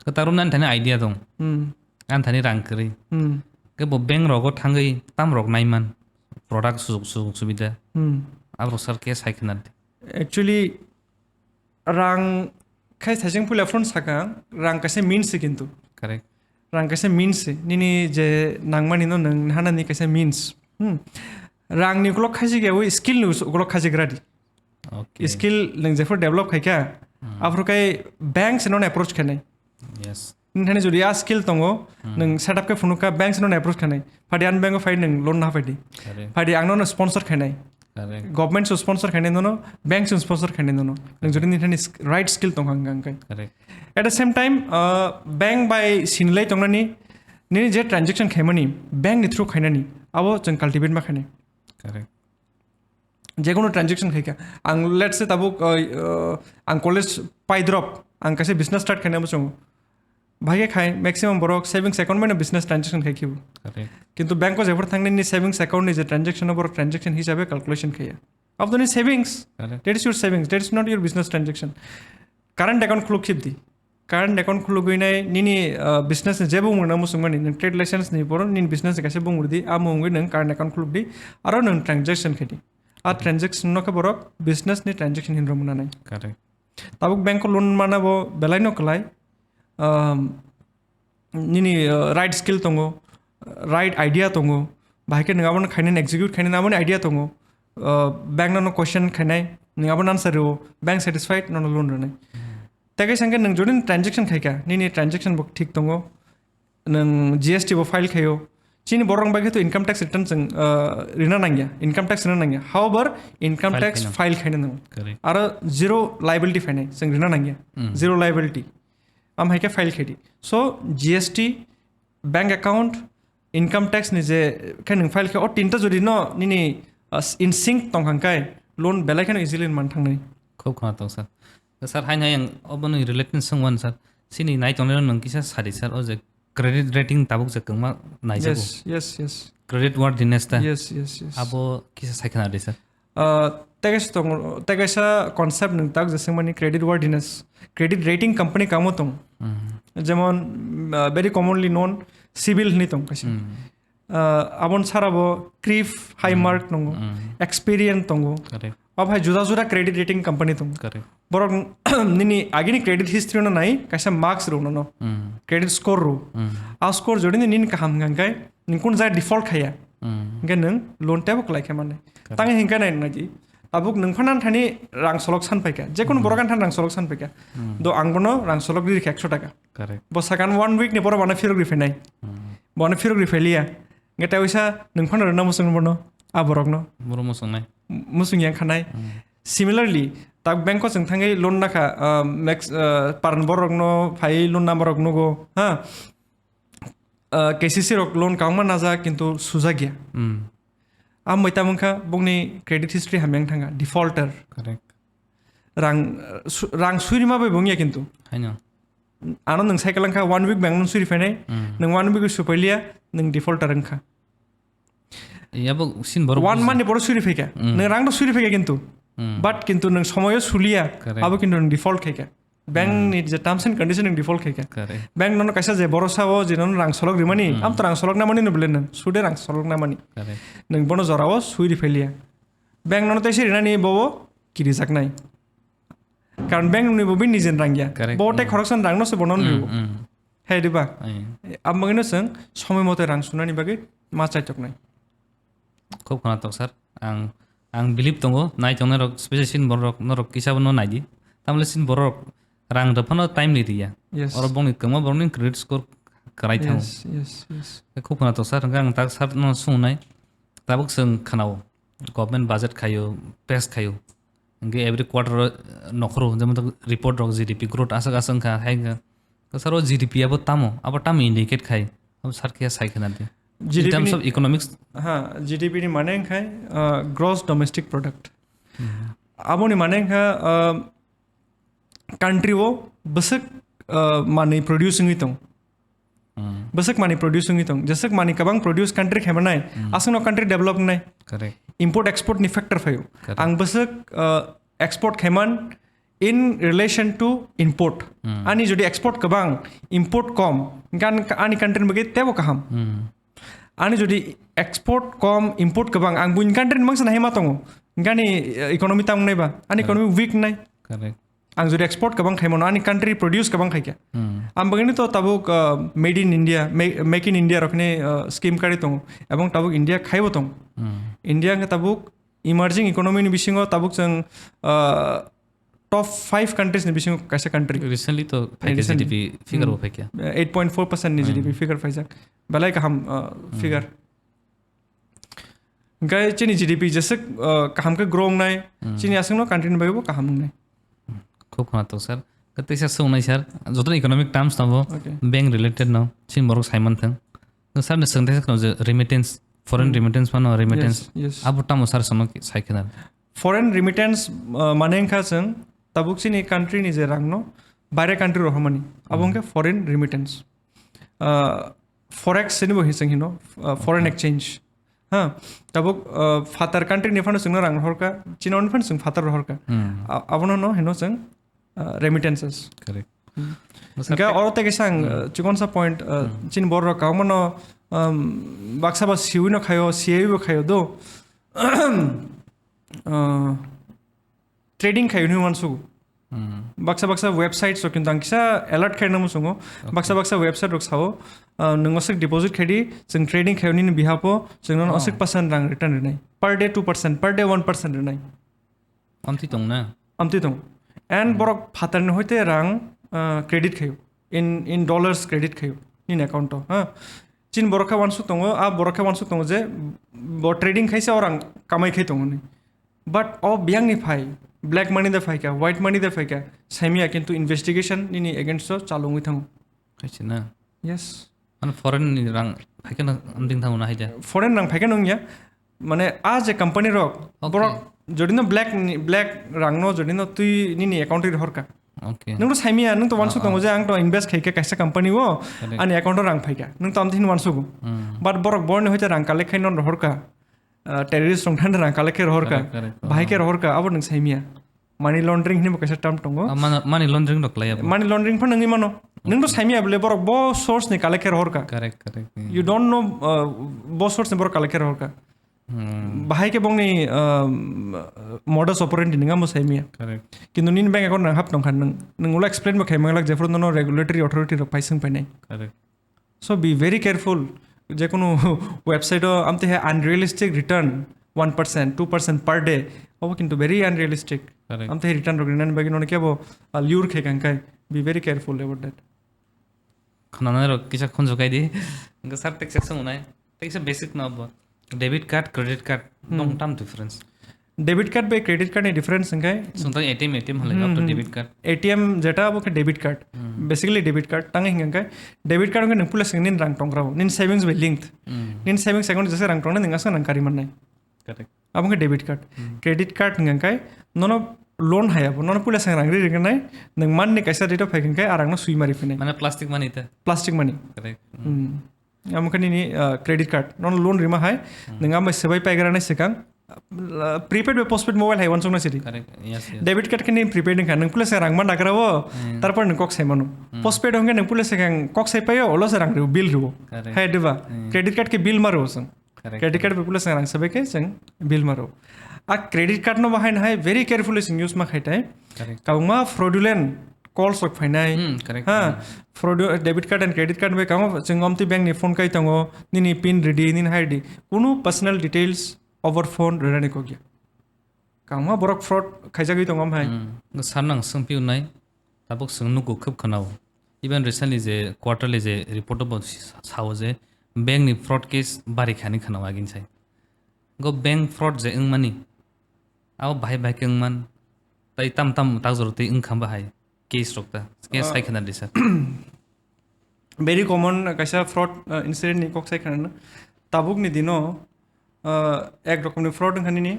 Kwtarum nan thani idea dong. Hmm. An thani rang kwrwi. Hmm. Khe bo bank rogo thangwi tam rok naiman. Product sujuk sujuk subida. Hmm. Abrok sir khe sai khna di. Actually, rang khai thaising puila phone saka, rang kaisa means se kintu. Correct. Rang kaisa means se. Nini je nangmani no nwng hanani kaisa means. Hmm. Rang ni ukulok khaijik ya, skill ni ukulok khaijik radi. Okay. Skill nwng jephuru develop khaikha, Hmm. aphuru khai bank se nono approach khainai. Yes. Nini thani jodi a skill tongo, Hmm. nwng setup khe phunukha, bank se nono approach khainai. Phadi ani bank o phai nwng loan na phaidi. Correct. Phadi ang nono sponsor khainai. Correct. Government se sponsor khainai nono, bank se sponsor khainai nono. Nwng jodi nini thani sk- right skill tongkha hwnkha hwnkhe. Correct. At the same time, uh, bank bai sinilai tongnani, nini je transaction khaimani, bank ni through khainani, abo chwng cultivate ma khainai. Correct. Jekono transaction khaikha. Ang let's say tabuk, uh, uh, ang college pai drop, ang kaisa business start khainai bo chwngo. Bahai khe khai, maximum borok savings account bai no business transaction khai khibo. Correct. Kintu bank o jephuru thangnani savings account ni je transaction o borok transaction hisabe calculation khaiya. Of the savings, Correct. That is your savings, that is not your business transaction. Current account khuluk khibdi. Current account khulugwi nai nini, uh, business ni jebo mungna musungmani, nwng trade license ni poro nini business ni kaisa bung rwdi, a mungwi nwng current account khulukdi, aro nwng transaction khaidi. A transaction no khe borok business ni transaction hinwi mwnanai. Correct. Tabuk bank o loan mana bo belai no kwlai, um, nini, uh, right skill tongo, right idea tongo, bahai khe nwng abono khainani execute khainani aboni idea tongo, uh, bank nono question khainai, nwng abono answer rwo, bank satisfied, nono loan rwnai. Tei kaisa hwnkhe nwng jodi transaction khaikha, nini transaction bo thik tongo, nwng G S T bo file khaio, chini borok bai khe to income tax return chwng, uh, rina nangya, income tax rina nangya. However, income File tax khaino. File khaina nango. Correct. Aro zero liability phainai, chwng rina nangya. Mm. Zero liability. Am hai khe file khaidi. So, G S T, bank account, income tax ni je khe nwng file khe, o tinta jodi no nini, uh, in sync tong hang kai, loan belai kheno easily man thangnai. Khub khwnathok sir. Sir, haino yang obono related swngwan sir. Sini nai tongnai nwng kisa sadi sir, o je Credit rating tabuk je kwbangma naijago. Yes, yes, yes. Credit worthiness ta. Yes, yes, yes. Abo kisa saikha na de sir. Ah, tei kaisa tongo, tei kaisa concept nwng tak je swngmani credit worthiness. Credit rating company kamo tong. Hmm. Jemon, ah, very commonly known CIBIL hwnwi tong kaisa. Hmm. Ah, abon sara bo CRIF, high Hmm. mark tongo, Hmm. Experian tongo. Correct. Obo hai juda juda credit rating company tongo. Correct. Borok nini agini credit history no nai, kaisa marks rw nono. Hmm. Credit score rw. Hmm. A score jodi nini kaham hwnkha hwnkhe, nwng kun jai default khaya. Hmm. Hwnkhe nwng loan tebo kwlai khe mannai. Correct. Tang hwnkhe nai nai di. Tabuk nwng phano thani rang solok san phaikha. Je kunu Hmm. borok ani thani rang solok san phaikha. Hmm. Do ang bono rang solok rikha ekso taka. Correct. Bo sakan one week ni borok bono phirok riphainai. Hmm. Bono phirok riphailiya. Hwnkhe tei waisa nwng phano rwna muchung bono. A borokno. Borok muchungnai. Muchung yang khanai. Hmm. Similarly, tak bank o chwng thangwi loan nakha, ah, max, ah, paran borokno phai loan number rok nugo, ha? Ah, KCC rok loan kwbangma najak, kintu sujak ya. Hmm. Ambai tamo wngkha bongni credit history hamya wng thangkha, defaulter. Correct. Rang, ah, su-, rang surima bai bo wngya kintu. Haino. Ano nwng cycle wngkha one week bang nwng suri phainai, Hmm. nwng one week suri phailiya, nwng defaulter wngkha. Yabo sin borok One buji. month ni borok suri phaikha. Hmm. Nwng rang do suri phaikha kintu. Hmm. But kintu nwng somoyo suliya, Correct. abo kintu nwng default khaikha. Bank Hmm. ni je terms and condition nwng default khaikha. Correct. Bank nono kaisa je borosa o je nono rang solok rimani, Hmm. am to rang solok namani no bele nwng, sude rang solok namani. Correct. Nwng bono jorao suri phailiya. Bank nono tei siri nani bobo kirijaknai. Karon bank ni bo bini nijen rang ya. Correct. Bo tei Hmm. khoroksa rang no se bono Hmm, rw. hmm. Hai diba? Ai. Abangino chwng somoi mote rang sunani bagwi ma chaitoknai. Khub khwnatok sir. Ang, ang believe tongo, nai tongnai rok, special sin borok, norok kisa bono nai di. Tamle sin borok rang rw phano time ni riya. Yes. Oro bongni kwma borokni credit score kwrai thango. Yes, yes, yes. Khub khwnatok sir, hwnkhe ang tak sir no sungnai. Tabuk chwng khwnao, government budget khaio, pass khaio. Hwnkhe every quarter o, eh, nokhoro, jemon report rok GDP growth aswk aswk wngkha, hai wngkha. Sir, o GDP abo tamo, abo tamo indicate khai, abo sir khe sai khna di. In GDP terms ni, of economics. Ha, GDP ni mane wngkha, uh, gross domestic product. Mhm. Aboni mane wngkha, uh, country o bwswk, uh, manwi produce wngwi tong. Hmm. Bwswk manwi produce wngwi tong. Jeswk manwi kwbang produce country khaimanai, Hmm. aswkno country develop wngnai. Correct. Import export ni factor phaio. Correct. Ang bwswk, uh, export khaiman in relation to import. Hmm. Ani jodi export kwbang, import kom, gan ani country ni bagwi tebo kaham. Hmm. Ani jodi export kom, import kwbang, ang buini country ni mangsa nahima tongo. Gani, uh, economy tamo wngnai ba, ani Correct. economy weak wngnai. Correct. Ang jodi export kwbang khaimano, ani country produce kwbang khaikha. Hmm. Ang bagwino to tabuk, uh, Made in India, ma-, Make in India rokni, uh, scheme kari tongo. Ebong tabuk India khaibo tongo. Hmm. India wngkha tabuk emerging economy ni bisingo tabuk chwng, uh, top five countries ni bisingo kaisa country. Recently to phaikha Recently. GDP figure Hmm. bo phaikha. Uh, eight point four percent ni Hmm. GDP figure phaijak. Belai kaham, uh, Hmm. figure. Hwnkhe chini GDP jeswk, uh, kaham khe grow wngnai, Hmm. chini aswkno country ni bagwi bo kaham wngnai. Khub khwnatok sir. Khe teisa swungnai sir, jotono economic terms tongo, Okay. bank related no, chini borok sai manthwng. Sir ni swngthai kheno je remittance, foreign Hmm. remittance mano remittance. Yes, yes. Abo tamo sir sono sai kheno. Foreign remittance, uh, mane wngkha chwng tabuk chini country ni je rang no baire country rohormani. Abo Hmm. wngkha foreign remittance. Uh, forex sini bo hi chwng hino, uh, foreign Okay. exchange. Ha, tabuk, uh, phatar country ni phano chwngno rang rohorkha, chini oni phano chwng phatar rohorkha. Hmm. A-, abono no hino chwng, uh, remittances. Correct. Hmm. Hwnkhe oro tei kaisa ang, Hmm. uh, chikonsa point, uh, Hmm. chini borok rok kwbangma no, um, baksa ba siwi no khaio, siwi bo khaio do. Uh, trading khai hwnwi uansugo. Hmm. Baksa baksa website rok kintu ang kisa alert khaina muchungo. Okay. Baksa baksa website rok sao, ah, nwng aswk deposit khai di, chwng trading khai hwnwi ni behalf o chwng nono Oh. aswk percent rang return rinai. Per day two percent, per day one percent rinai. Amtwi tong na? Amtwi tong. And Hmm. borok phatarni hoite rang, ah, credit khaio. In, in dollars credit khaio nini account o, ha. Chini borok khe uansuk tongo, a borok khe uansuk tongo je bo trading khaisa o rang kamai khai tongo ni. But o biyang ni phai, black money de phaikha, white money de phaikha, saimya kintu investigation nini against o chalungwi thango. Khaisi na? Yes. Mane foreign ni rang phaikha na amding thango na haida? Foreign rang phaikha nungya. Mane a je company rok, Okay. borok jodi no black ni, black rang no jodi no twi nini account ri horka. Okay. Nwng to saimiya, nwng to wansuk tongo je ang to invest khaikha kaisa company o, ani account o rang phaikha. Nwng to amtwi hwnwi wansugo. But borok borni hoite rang collect khai non rohorkha. Ah, terrorist rong thani rang collect khai rohorkha. Correct, correct. Bahai khe rohorkha, abo nwng saimiya. Money laundering hwnwi bo kaisa term tongo. Ah, mana-, money laundering rok lai abo. Money laundering phan nwngwi mano. Nwng to saimiya bole borok bo source ni collect khai rohorkha. Correct, correct. You don't know, ah, bo source ni borok collect khai rohorkha. Bahai khe bongni, ah, modus operandi nwng amo saimiya. Correct. Kintu nini bank account rang hap tongkha nwng, nwng ulo explain bo khai manglak jephuru nono regulatory authority rok phai swng phainai. Correct. So be very careful. Jekunu website o amtwi hai unrealistic return one percent, two percent per day. Obo kintu very unrealistic. Correct. Amtwi hai return rok rinani bagwi nono kebo, ah, lure khai kangkhai. Be very careful about that. Khwnanai rok kisa khunju kai di. Hwnkhe sir teksa swngnai. Teksa basic no bo. Debit card, credit card, hmm, dong tam difference. Debit card bai credit card ni difference hwnkhe? Sungtang A T M, A T M halai, hmm, up to, hmm, debit card. A T M jeta abo khe debit card. Hmm. Basically debit card. Tang hwnkhe debit card hwnkhe nwng puila swkang nini rang tongkra o. Nini savings bai linked. Hmm. Nini savings account jesa rang tongnai nwng aswk nang kari mannai. Correct. Abo khe debit card. Hmm. Credit card hwnkhe nono loan hai abo. Nono puila swkang rang ri rinai, nwng manni kaisa date o phai hwnkhe a rang no swi mari phinai. Mane plastic money ta? Plastic money. Correct. Hmm. Hmm. Amo khe nini, ah, credit card. Nono loan rima hai, hmm, nwng amo sebai paigra nai swkang, ah, prepaid bai postpaid mobile hai wansukna sidi. Correct. Yes, yes. Debit card khe nini prepaid wngkha. Nwng puila se rang man nagra o, hmm, tarpor nwng kok sai mano. Hmm. Postpaid hwnkhe nwng puila se kok sai paio, ulo se rang rw, bill rw. Correct. Hai diba? Hmm. Credit card khe bill ma rw chwng. Correct. Credit card bai puila se rang sebai khe chwng bill ma rw. A credit card no bahai nahai very carefully chwng use ma khai tai. Correct. Kabangma fraudulent calls rok phainai. Hmm, correct. Ha, hmm, fraudu-, debit card and credit card bai kamo chwng omtwi bank ni phone kai tongo, nini pin ridi, nini hai ridi. Kunu personal details over phone rwrani kok ya. Kabangma borok fraud khaijagwi tongo amhai. Hmm. Sir nang swngpi unai, tabuk swng nugo khub khwnao. Even recently je quarterly je report bo sa-, sao je bank ni fraud case bari khani khwnao agin sai. Go bank fraud je wngmani. Abo bahai bahai khe wngman. Tai tam tam tak jora twi wngkha bahai. Case rok ta. Case, ah, sai khna di sir. Very common kaisa fraud, ah, incident ni kok sai khna. Tabuk ni dino, ah, ek rokom ni fraud wngkha nini,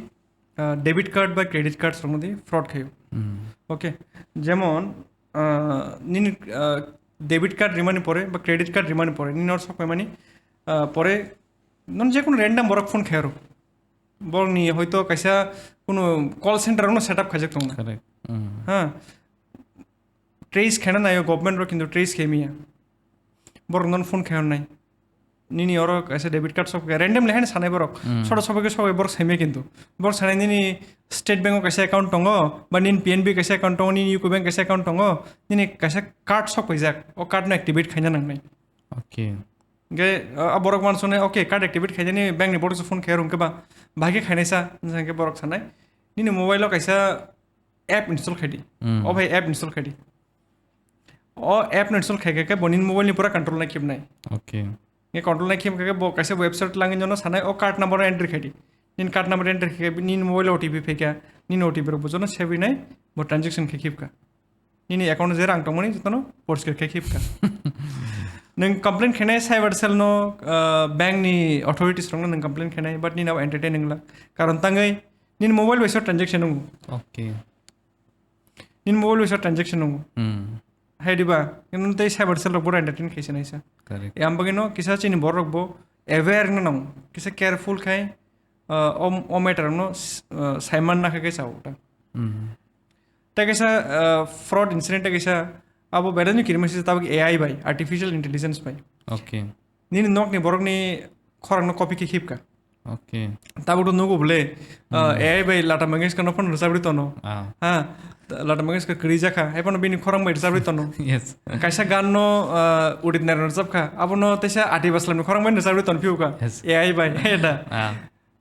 ah, debit card ba credit card rok di fraud khayo. Hmm. Okay. Jemon, ah, nini, ah, debit card rimani pore ba credit card rimani pore nini nor sok paimani, ah, pore non je kono random borok phone khayo. Borokni hoito kaisa kuno call center no set up khaijak tongo. Correct. Hmm. Ha. Trace khaina naio government rok, kintu trace khaimiya. Borok non phone khainai. Nini oro kaisa debit card sok khe random lehani sanai borok. Hmm. Soro sobai khe sobai borok saimiya kintu. Borok sanai nini State Bank o kaisa account tongo, ba nini P N B kaisa account tongo, nini U C O Bank kaisa account tongo, nini kaisa card sok paijak. O card no activate khaina nangnai. Okay. Hingke, ah, borok wansuknai, okay, card activate khainani bank ni borok se phone khaiyarok hingke ba, bahai khe khainaisa, hingke borok sanai, nini mobile o kaisa app install khaidi. Hmm. O bhai app install khaidi. O app no install khaikhe khe bo nini mobile ni pura control nai khibnai. Okay. Hingke control nai khibkhe bo kaisa website langwi nono sanai, o card number o entry khaidi. Nini card number entry khaikhe nini mobile o O T P phaikha, nini O T P rok bo jono sebinai, bo transaction khai khibkha. Nini account o je rang tongmani jotono poriskar khe khibkha. Nwng complain khainai cyber cell no, ah, bank ni authorities rokno nwng complain khainai, but nini abo entertain wngla. Karon tangwi nini mobile bai so transaction wngo. Okay. Nini mobile bai so transaction wngo. Hmm. Hai diba? Nini tei cyber cell rok boro entertain khaisa naisa. Correct. Yang bagwi no kisa chini borok bo aware wngna nango. Kisa careful khai, ah, o, o matter no, ah, saiman nakha khe sao ta. Hmm. Tei kaisa, ah, fraud incident tei kaisa abo belai no kirima sijak tabuk A I bai, artificial intelligence bai. Okay. Nini nokni borokni khorangno copy khe khibka. Okay. Tabuk to nugo bole, ah, Hmm. A I bai Lata Mangeshkar no phano rwchabwi tono. Ah. Ha, Lata Mangeshkar kwrwi jakha, hai phano bini khorang bai rwchabwi tono. Yes. Kaisa gan no, ah, Udit Narayan rwchabkha, abono teisa Ati Baslam ni khorang bai rwchabwi tono phiuka. Yes. A I bai, eta. Ah.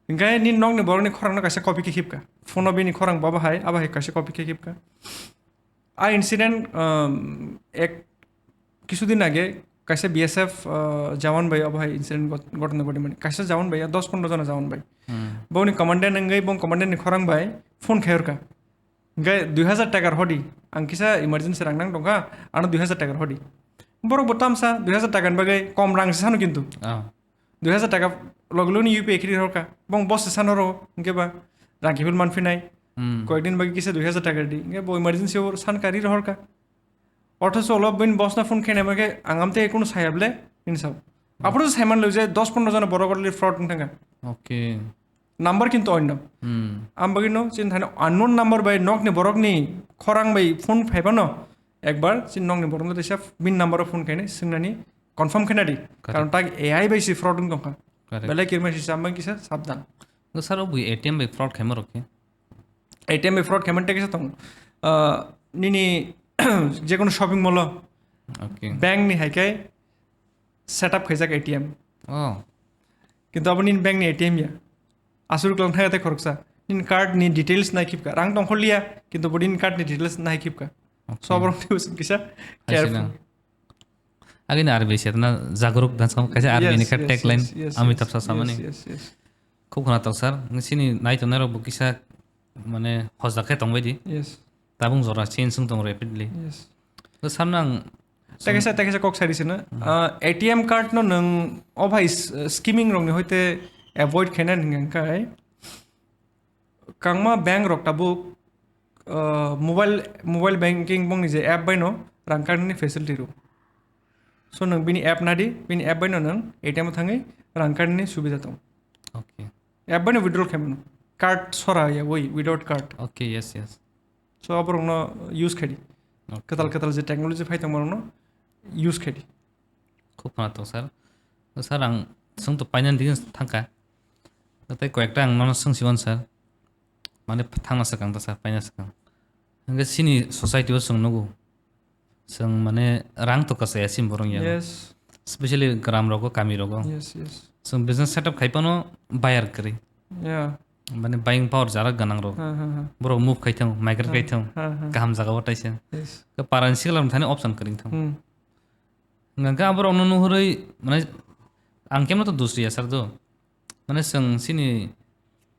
Hingke nini nokni borokni khorangno kaisa copy khe khibka. Phone o bini khorang bo abo hai, abo hai kaisa copy khe khibka. A incident, um, ek, kisudin age kaisa B S F, uh, jawan bai abo hai incident got-, ghotona ghotimani. Kaisa jawan bai, dos pondro jona jawan bai. Hmm. Boni commandant wngwi, bong commandant ni khorang bai phone khayorka. Hingke dui hazar takar hodi, ang kisa emergency rang nang tongkha, ano dui hazar takar hodi. Borok bo tamsa dui hazar takani bagwi kom rang se sano kintu. Ah. Dui hazar taka logi logini U P I khiri horka. Bong boss se sano ro, hingke ba rang kiphil manphinai. Hmm. Koyekdin bagwi kisa dui hajar taka di. Hingke bo emergency o san kari rohor ka. Othocho ulo bini boss no phone khainai bagwi ang amtwi kunu saya ble, hini sao. Aphuru saiman lo je dos pondro jona borok already fraud wng thangkha. Okay. Number kintu onno. Hmm. Am bagwi no chini thani unknown number bai nokni borokni khorang bai phone phai phano ekbar chini nokni borokno teisa bini number o phone khainai swngnani confirm khaina di. Correct. Karon tak A I bai si fraud wng tongkha. Correct. Belai kirma si cham bang kisa sabdan. Go sir, obwi A T M bai fraud khaima rok khe? A T M bai fraud khaima tei kisa tong. Ah, nini jekono shopping mall o, okay, bank ni hai khe setup khaijak A T M. Oh. Kintu abo nini bank ni A T M ya. Aswk lang thaya tei khoroksa. Nini card ni details nai khipka. Rang tongkhor liya, kintu bo nini card ni details nai khipka. Okay. So, borok tei usum kisa careful. Agini R B I setna jagruk dan sam kaisa R B I ni kha tagline Amitabh Sasha mani. Yes, yes, yes. Khub khwnatok sir, sini nai tongnai rok bo kisa mane hojak khe tongbai di. Yes. Tabung jora change wng tong rapidly. Yes. To sir nang tei kaisa, tei kaisa kok sari sino. Hmm. Ah, A T M card no nang o bhai s-, skimming rok ni hoite avoid khaina hingka kai. Kangma bank rok tabuk, ah, mobile, mobile banking bongni je app bai no rang karni facility ro. So nang bini app nadi, bini app bai no nang A T M o thangwi rang karni subida tong. Okay. App bai no withdrawal khaimano. Card sora ya, woi, without card. Okay, yes, yes. So, aborokno use khaidi. Okay. Kwtal kwtal je technology phai tongma rokno use khaidi. Khub khwnatok, sir. Sir, ang swng to painani digi thangkha. Tei koyekta ang nono swng siwan, sir. Mane thangna swkang ta, sir, paina swkang. Hingke chini society o chwng nugo. Chwng mane rang to kasaya sim borok ya. Yes. Especially gram rogo, kami rogo. Yes, yes. Chwng business setup khai pano buyer kwrwi. Yeah. Mane buying power jara ganang rok. Ha, ha, ha. Borok move khai thang, migrate khai thang. Ha, ha. Kaham jaga o taisa. Yes. Ke paran sikla thani option kwrwi thang. Hmm. Hingke aborok no nuhurwi mane ang kemno to dusriya sir do. Mane chwng chini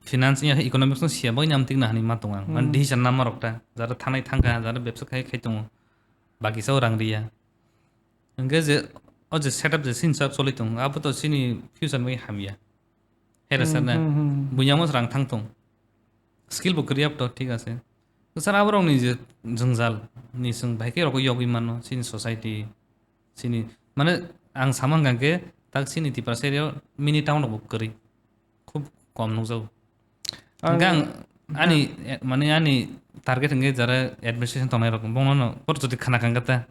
finance ya economics no siya bai nam tikna hani ma tong ang. Mane, hmm, decision nama rok ta, jara thanai thangkha, jara bebsa khai khai tongo. Baki sao rang riya. Hingke je o je setup je chini sak choli tong, abo to chini future bai hamya. Hera, hmm, sir na, hmm, hmm, hmm, buya mo rang thang tong. Skill bo kwrwi to, thik ase. Sir, aborok ni je jwngjal ni chwng bai khe rok yogwi mano, chini society, chini, mane, ang samang kang khe tak chini Tiprasa area o mini town rok bo kwrwi. Khub kom nukjago. Ang, hingke ang ani, eh, mane ani target hingke jara administration tongnai rok, bongno no, bor jodi khana kang khe ta,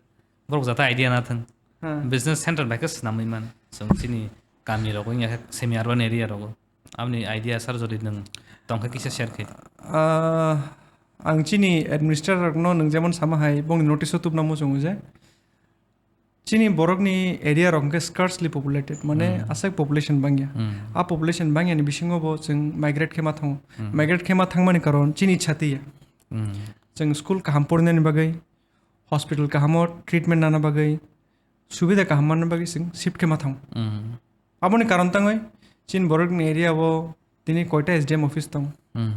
borok jata idea na thang. Ha. Business center bai khe swnamwi man. Chwng chini kami rogo, wngya khe semi urban area rogo. Aboni idea sir jodi nwng tongkha kisa share khai. Ah, ang chini administrator rokno nwng jemon sama hai, bongni notice o tubna muchungo je. Chini borokni area rok hwnkhe scarcely populated, mane, hmm, aswk population bangya. Hmm. A population bangya ni bisingo bo chwng migrate khe ma thango. Hmm. Migrate khe ma thangmani karon chini chatiya. Hmm. Chwng school kaham porinani bagwi, hospital kahamo treatment nana bagwi, subida kaham manna bagwi chwng shift khe ma thango. Hmm. Aboni karon tangwi chini borokni area o tini koita S D M office tong, hmm,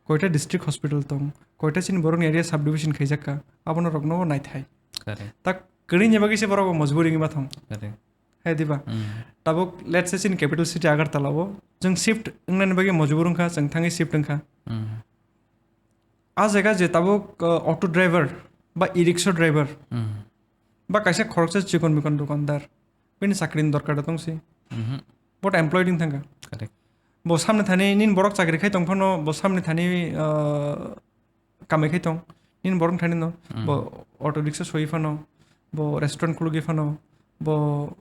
koita district hospital tong, koita chini borokni area subdivision khaijak kha, abono rokno naithai. Correct. Tak kwrwini bagwi se borok bo mojburi wngwi ma thang. Correct. Hai diba? Hmm. Tabuk let's say chini capital city Agartala o chwng shift wngnani bagwi mojbur wngkha, chwng thangwi shift wngkha. Hmm. A jaga je tabuk, uh, auto driver ba e-rickshaw driver, hmm, ba kaisa khoroksa chikon mikon dukandar, bini chakrini dorkar da tongsi. Mhm. Bo to employed wng thangkha. Correct. Bo samni thani nini borok chakri khai tong phano, bo samni thani, ah, kamai khai tong. Nini borok thani no, hmm, bo auto rickshaw soi phano, bo restaurant khulugwi phano, bo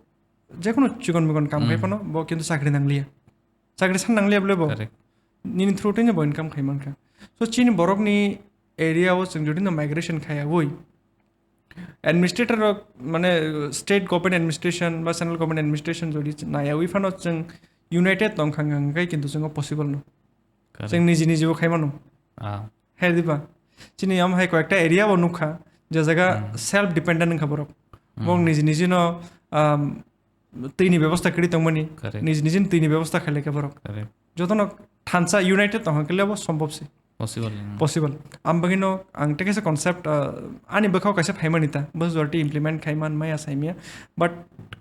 jekono chikon mikon kam khai, hmm, phano, bo kintu chakri nangliya. Chakri san nangliya bole bo. Correct. Nini through twi no bo income khai mankha. So chini borokni area o chwng jodi no migration khaiyawi, administrator rok, mane, state government administration ba central government administration jodi naiyawi phano chwng united tongkha hwnkhe kintu chwng possible no. Correct. Chwng niji niji bo khai mano. Ah. Hai diba? Chini yam hai koyekta area bo nukha, je jaga, hmm, self dependent wngkha borok. Hmm. Borok niji niji no, um, twi ni bebosta kwrwi tongmani, correct, niji niji ni twi ni bebosta khailai kha borok. Correct. Jotono thansa united tongkha khe lebo sombhob se. Possible, hmm. Possible. Am bagwi no ang tei kaisa concept, uh, ani bwkhao kaisa phaimani ta, bo jora tei implement khai man maya saimya, but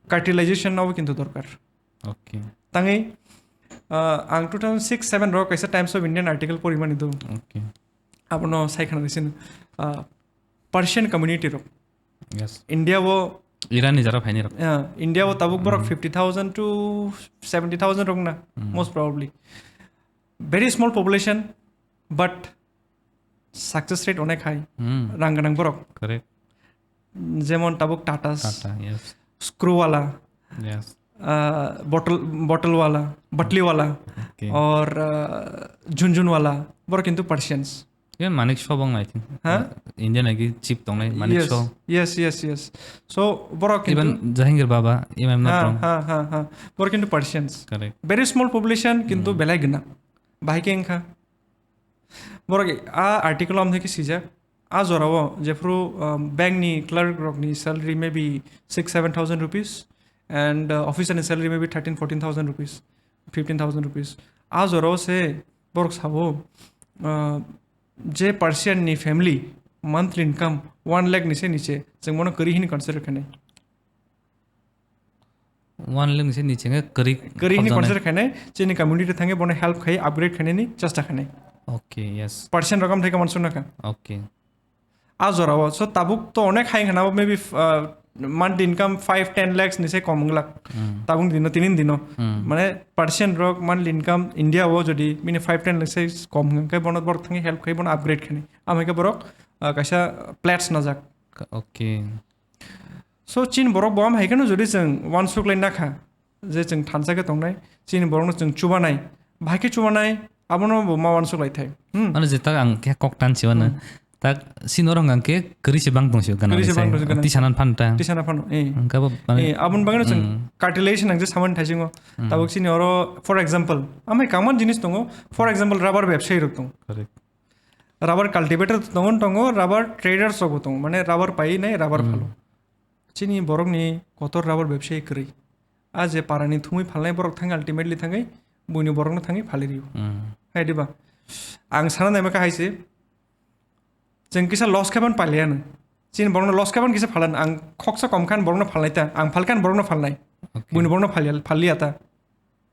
cartelization no kintu dorkar. Okay. Tangwi, uh, ang two thousand six seven ro kaisa Times of Indian article porimani do. Okay. Abono sai khana sino, ah, Persian community rok. Yes. India o, Iran ni jara phaini rok. Ah, India o tabuk borok Hmm. fifty thousand to seventy thousand rok na, Hmm. most probably. Very small population, but success rate onek high. Hmm. Rang ganang borok. Correct. Jemon tabuk Tatas, Tata, yes. Screw wala, Yes. ah, bottle, bottle wala, batli wala, Okay. or, ah, jhunjhun wala, borok kintu Persians. Even Manik Shah bong, I think. Ha? India nagi chief tongnai Manik Yes, Shah. yes, yes, yes. So, borok kintu Even Jahangir Baba, if I'm not Ha, wrong. ha, ha, ha. Borok kintu Persians. Correct. Very small population, kintu Hmm. belai gwnang. Bahai khe wngkha. Borok a article am theke sijak. A jorao jephru, um, bank ni clerk rok ni salary maybe six, seven thousand rupees and, uh, officer ni salary maybe thirteen, fourteen thousand rupees, fifteen thousand rupees. A jorao se borok sabo, uh, je Persian ni family monthly income one lakh ni se niche, chwng bono kwrwi hini consider khainai. One lakh ni se niche khe kwrwi Kwrwi hini khobjaknai. Consider khainai, chini community thangwi bono help khai upgrade khainani chesta khainai. Okay, yes. Percent rokam thai kaman suna kha. Okay. A jorao, so tabuk to onek hai khana, maybe, uh, monthly income five, ten lakhs ni se kom wng lak. Hmm. Tabuk dino, tinin dino. Hmm. Mane percent rok monthly income India o jodi bini five, ten lakhs se kom wng khe bono borok thangwi help khai bono upgrade khainai. Amai khe borok, uh, kaisa plates najak. Ka-, okay. So, chini borok bo am hai kheno jodi chwng uansuk lai nakha, je chwng thansa khe tongnai, chini borokno chwng chubanai, bahai khe chubanai, abono bo ma uansuk lai thai. Hmm. Ano je tak ang khe kok tan siwano. Hmm. Tak sino rong ang khe kwrwi se bang tong sio gana Kwrwi se bang tong sio gana. Tisanan phan ta. Tisana phano, eh. Ang kabo mane Eh, abon bagino chwng Hmm. cartilage nang je saman thaisingo. Hmm. Tabuk chini oro, for example, amai kaman jinis tongo, for example, rubber bebsai rok tong. Correct. Rubber cultivator tongo, tongo, rubber traders rok bo tongo, mane rubber pai nai, rubber Hmm. phalo. Chini borokni kotor rubber bebsai kwrwi. A je parani thumwi phalnai borok thangwi ultimately thangwi buini borokno thangwi phali rio. Hmm. Hai diba? Ang sana naima kha hai se, chwng kisa loss khe ban paliya no. Chini borokno loss khe ban kisa phalan, ang khoksa kom khan borokno phalnai ta, ang phal khan borokno phalnai. Okay. Buini borokno phalia, phalia ta.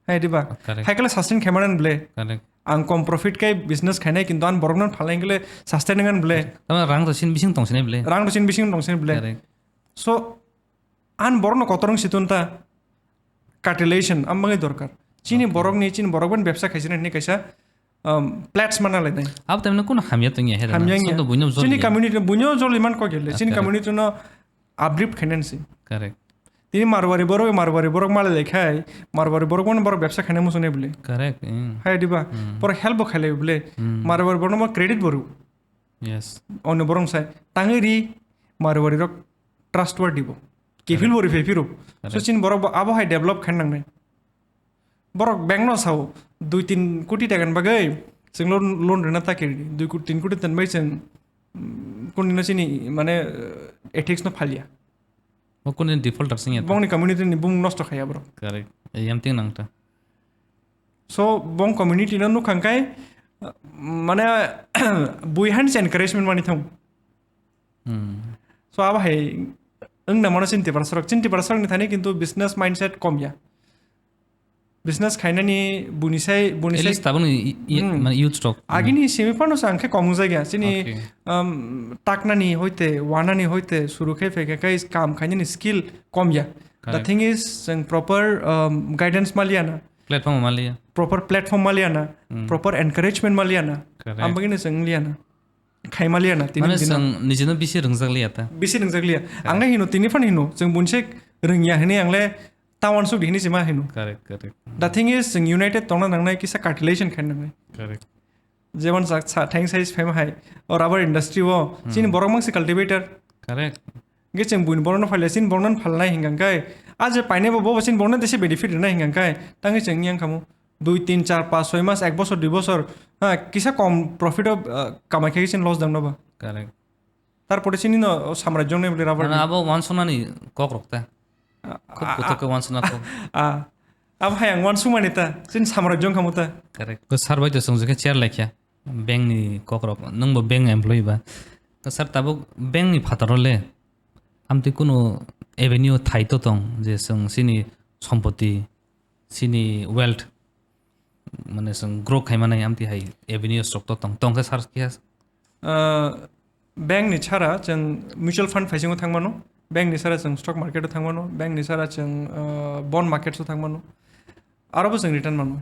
Hai diba? Correct. Hai kale sustain khe manan ble. Correct. Ang kom profit kai business khainai, kintu an borokno phalnai kale sustain ngan ble. Tama rang to sin bising tong sinai ble. Rang to sin bising tong sinai ble. Correct. So, an borokno kotor wng situn ta, cartilage am bagwi dorkar. Chini Okay. borokni, chini borok ban bebsa khaisina hinwi kaisa, um, plates mana lainai. Abo tamni kuno hamya tongya he Hamya rana. wngya. Soto buino Chini joli. community buino joli man kok gele. Chini Okay. community no uplift khainani si. Correct. Tini Marwari borok, Marwari borok malai lai khai, Marwari borok mano borok bebsa khainai muchungnai bole. Correct, mm. Hai diba? Mm. Borok help bo khailai bole. Mm. Marwari borok no credit boru. Yes. Ono borok sai tangwi ri Marwari rok trustworthy bo. Kefil Correct. bo ri phai phiro. So Correct. Chini borok bo abo hai develop khaina nangnai. Borok bank no sao, dui tin koti taka ni bagwi chwng loan, loan rwna ta kiri di. Dui koti, tin koti tan bai chwng, mm, kuni no chini, mane, eh, ethics no phalia. Bo kuni defaulter sing ya ta. Bongni community ni bung nosto khaya borok. Correct. Yam ting nang ta. So, bong community no nukhang kai, eh, mane, bui han se encouragement mani thang. Hmm. So, abo hai wngna mano chini Tiprasa rok. Chini Tiprasa rok ni thani kintu business mindset kom ya. Business khainani buni sai, buni At sai least tabukni i-, i-, Hmm. mane youth rok. Agini simi phano sa ang khe kom wngjakya. Chini, Okay. um, taknani hoite, wanani hoite, suru khe phaikha khe kam khainani skill kom ya. The Correct. thing is, chwng proper, um, guidance maliya na. Platform maliya. Proper platform maliya na. Hmm. Proper encouragement maliya na. Correct. Am bagini chwng liya na. Khaimaliya na, tini Mane dino. Chwng nijino bisi rwngjakliya ta. Bisi rwngjakliya. Correct. Ang le hino, tini phano hino, chwng bunse rwngya hinwi ang le ta uansuk di hinwi se ma hino. Correct, correct. The thing is, chwng united tongna nangnai, kisa cartilation khaina nangnai. Correct. Jemon sa, sa, thanks hai se phaima hai, o rubber industry o, Hmm. chini borok mang se cultivator. Correct. Hingke chwng buini borokno phalia, chini borokno phalnai hingka khe, a je painai bo, bo chini borokno tesa benefit rwnai hingka khe, tangwi chwng yang khamu, dui, tin, char, pas, soi mas, ek bosor, dui bosor, ha, kisa kom profit o, ah, kamai khe chini loss dangno ba. Correct. Tarpore chini no samrajyo nai bwlwi rubber Mane ni. Abo uansuknani kok rok ta. Ah, Khub ah, kotor ah, khe uansukna kok. Ah, abo hai ang uansukmani ta, chini samrajyo wngkhamu ta. Correct. Ko sir bai to chwng je khe chair laikha. Bank ni kok rok, nwng bo bank employee ba? To sir, tabuk bank ni phataro le amtwi kunu avenue thai to tong je chwng chini sompoti, chini wealth, mane chwng grow khai manai amtwi hai avenue rok to tong, tong khe sir khe Ah, bank ni sara chwng mutual fund phaisingo thangmano, bank ni sara chwng stock market o thangmano, bank ni sara chwng, ah, bond market o thangmano, aro bo chwng return mano.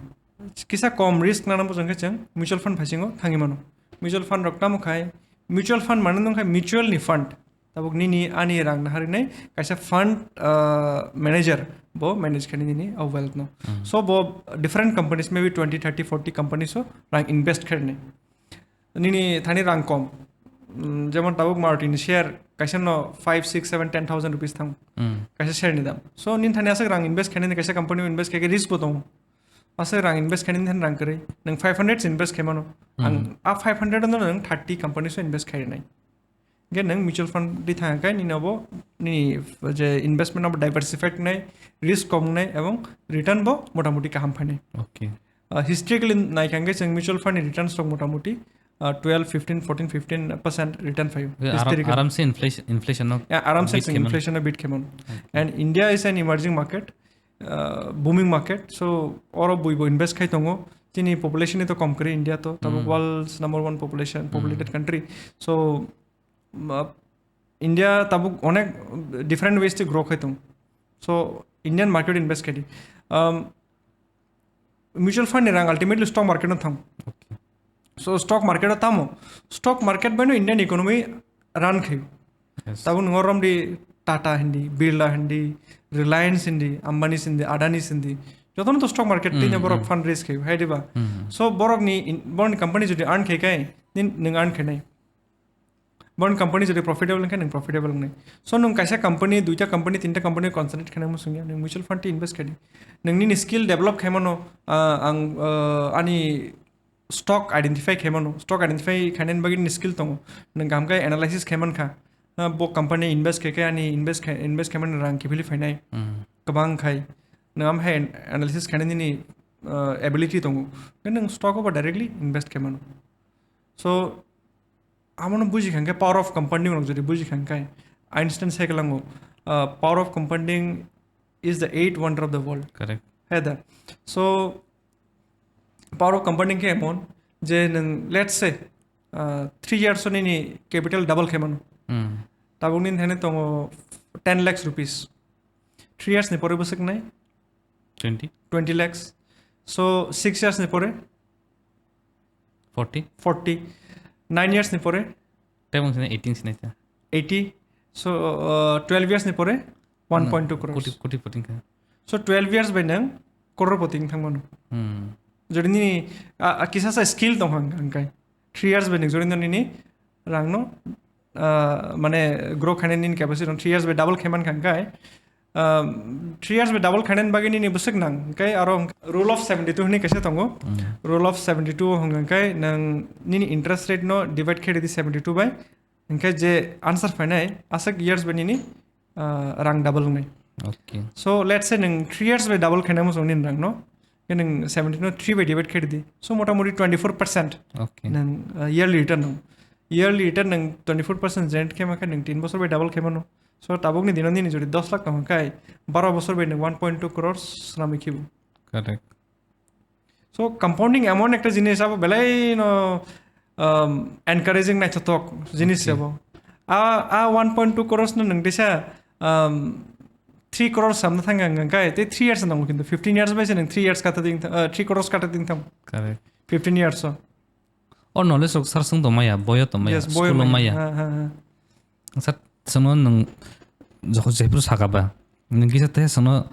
Kisa kom risk nana bo chwng khe chwng mutual fund phaisingo thangwi mano. Mutual fund rok tamo khai, mutual fund mane nung khai mutual ni fund. Tabuk nini ani rang naharwi nai kaisa fund, ah, manager bo manage khai nini o wealth no. So bo different companies, maybe twenty, thirty, forty companies o rang invest khai nai. Nini thani rang kom. Mm, jemon tabuk Maruti ni share kaisa no five, six, seven, ten thousand rupees thang. Kaisa share ni dam. So nini thani aswk rang invest khainani kaisa company o invest khaikhe risk bo tongo. Aswk rang invest khainani thani rang kwrwi. Nwng five hundred invest khaimano. Ang a five hundred no nwng thirty companies o invest khainai. Ge nwng mutual fund di thang kai nini obo nini je investment abo diversified nai, risk kom nai, ebong return bo motamuti kaham phainai. Okay. Uh, historically naikha hwnkhe chwng mutual fund ni returns rok motamuti, uh, twelve, fifteen, fourteen, fifteen percent return phaio. Aram, aramse inflation, inflation no Yeah, aramse chwng inflation no beat khaimano. And India is an emerging market, uh, booming market. So oro buibo invest khai tongo. Chini population ni to kom kwrwi India to. Tabuk world's number one population, populated country. So, uh, India tabuk onek different ways to grow khai tongo. So Indian market invest khai di. Um, mutual fund ni rang ultimately stock market no thang. So stock market o tamo, stock market bai no Indian economy run khai. Tabuk nungo romdi Tata hindi, Birla hindi, Reliance hindi, Ambani hindi, Adani hindi. Jotono to stock market twi borok fund raise khai hai diba. So borok ni borok ni company jodi earn khai kai, nung earn khai nai. Borok company jodi profitable wngkha, nwng profitable wngnai. So nwng kaisa company, duita company, tinta company concentrate khaina muchung ya, nwng mutual fund twi invest khai di. Nwng nini skill develop khaimano, ah, ang, ah, ani stock identify khaimano, stock identify khainani bagwi nini skill tongo. Nwng kaham khe analysis khaiman kha. Ah, bo company invest khai khe ani invest khai, invest khaimani rang kiphilwi phainai. Kwbang khai. Nwng am hai analysis khainani nini, ah, ability tongo. Khe nwng stock o ba directly invest khaimano. So, amono buji kha hwnkhe power of compounding rok jodi buji kha hwnkhe Einstein sai kwlango, uh, power of compounding is the eighth wonder of the world. Correct. Hai da. So, power of compounding khe emon je nwng, let's say, uh, three years o nini capital double khaimano. Tabuk nini thani tongo ten lakhs rupees. Three years ni pore bwswk nai Twenty. twenty lakhs. So six years ni pore Forty. forty. Nine years ni pore Tebong sini eighteen sini ta. eighty. So, uh, twelve years ni pore one point two crores. Kuti, kuti puting ka. So twelve years bai nang crorepati wng thangmano. Hmm. Jodi nini, ah, ah, kisa sa skill tong hang hangkai. Three years bai nang jodi nini rang no, ah, mane grow khainani nini capacity three years bai double khaiman hangkai. Um, three years bai double khainani bagwi nini bwswk nang hangkai aro rule of seventy two hwnwi kaisa tongo. Rule of seventy two hwnkha hangkai nang nini interest rate no divide khe ridi seventy two bai. Hingkhe je answer phainai aswk years bai nini, ah, rang double wngnai. Okay. So let's say nang three years bai double khainai muchung nini rang no. Khe nang seventy no three bai divide khe ridi. So motamoti twenty four percent Okay. nang, ah, yearly return nang. Yearly return nang twenty four percent generate khe mankha nang tin bosor bai double khe mano. So tabuk ni dino nini jodi dos lakh tong khai baro bosor bai nang one point two crores swnamwi khibu. Correct. So compounding emon ekta jinis abo belai no, um, encouraging naithothok jinis abo. A, a one point two crores no nang disa, um, three crores samna thang ang kai te three years nango kintu fifteen years bai se nang three years kata ding, uh, three crores kata ding thang Correct. fifteen years so. O knowledge rok sar sung tongmaya, boyo tongmaya, Yes, boyo school o maya. Maya. Ha, ha, ha. Sir, sono nung jokho jephru sakaba, nung kisa te sono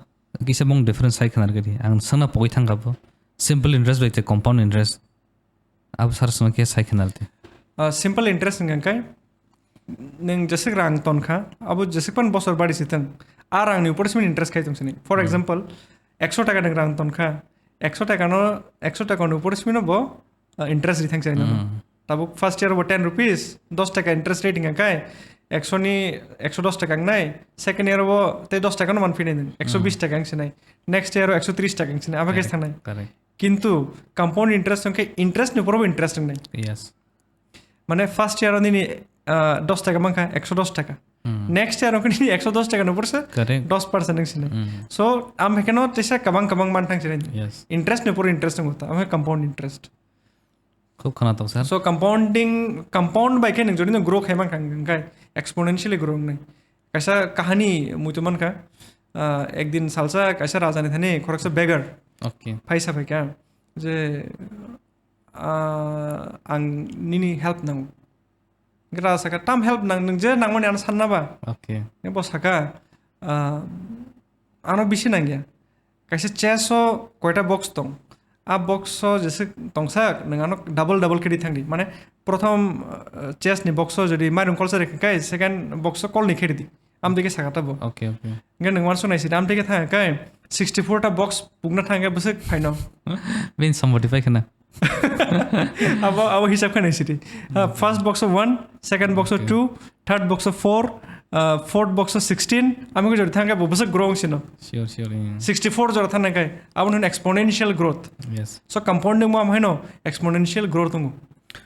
kisa bong difference sai khnar gari. Ang sana pogoi thang kabo. Simple interest bai te compound interest. Abo sar sono kisa sai khnar te. Uh, simple interest hingkha kai nang jesek rang ton kha, abo jesek pan bosor bari sitang. A rang ni upor simi interest khai tong sini. For example, ekso taka nang rang ton kha, ekso taka no, ekso taka no upor simi no bo, uh, interest ri thang sai no. Tabuk first year bo ten rupees, dos taka interest rate hingkha kai, ekso ni, ekso dos taka nai, second year bo te dos taka no man phinai nang, ekso bis taka ang sinai, next year o ekso tris taka ang sinai, abo khe thangnai. Correct. Kintu compound interest hingkhe interest ni upor bo interest wngnai. Yes. Mane first year o nini, ah, dos taka mankha, ekso dos taka. Next year o nini ekso dos taka no porsa, Correct. dos percent ang sinai. So am hekeno tesa kabang kabang man thang sinai. Yes. Interest ni upor interest wngo ta, am compound interest. Khub khwna tong sir. So compounding, compound bai khe nwng jodi no grow khai mankha, hwnkhe exponentially grow wngnai. Kaisa kahani muitu mankha, ah, ekdin salsa kaisa raja ni thani khoroksa beggar Okay. Phai sa phaikha je, ah, ang nini help nango. Hwnkhe raja sakha, "Tam help nang, nwng je nangmani ano sanna ba?" Okay. Bo sakha, ah, "Ano bisi nangya. Kaisa chest o koita box tong. A box o jese tongsak, nwng ano double double khe di thangdi." Mane, prothom, ah, chest ni box o jodi mairung kolsa rikha kai, second box o kolni khe di. Am tike sakha ta bo. Okay, okay. Hwnkhe nwng uansuk nai sidi, am tike thang kai, sixty four ta box pukna thang kai bwswk phaino. Bini somboti pai khana. Abo, abo hisab khe nai sidi. Ah, first box o one, second box o Okay. two, third box o four, ah, fourth box o sixteen, ami ko jodi thang kai bo bwswk grow sino. Sure, sure, yeah. Sixty four jora thang kai, abo hwn exponential growth. Yes. So compounding mo am haino exponential growth tongo.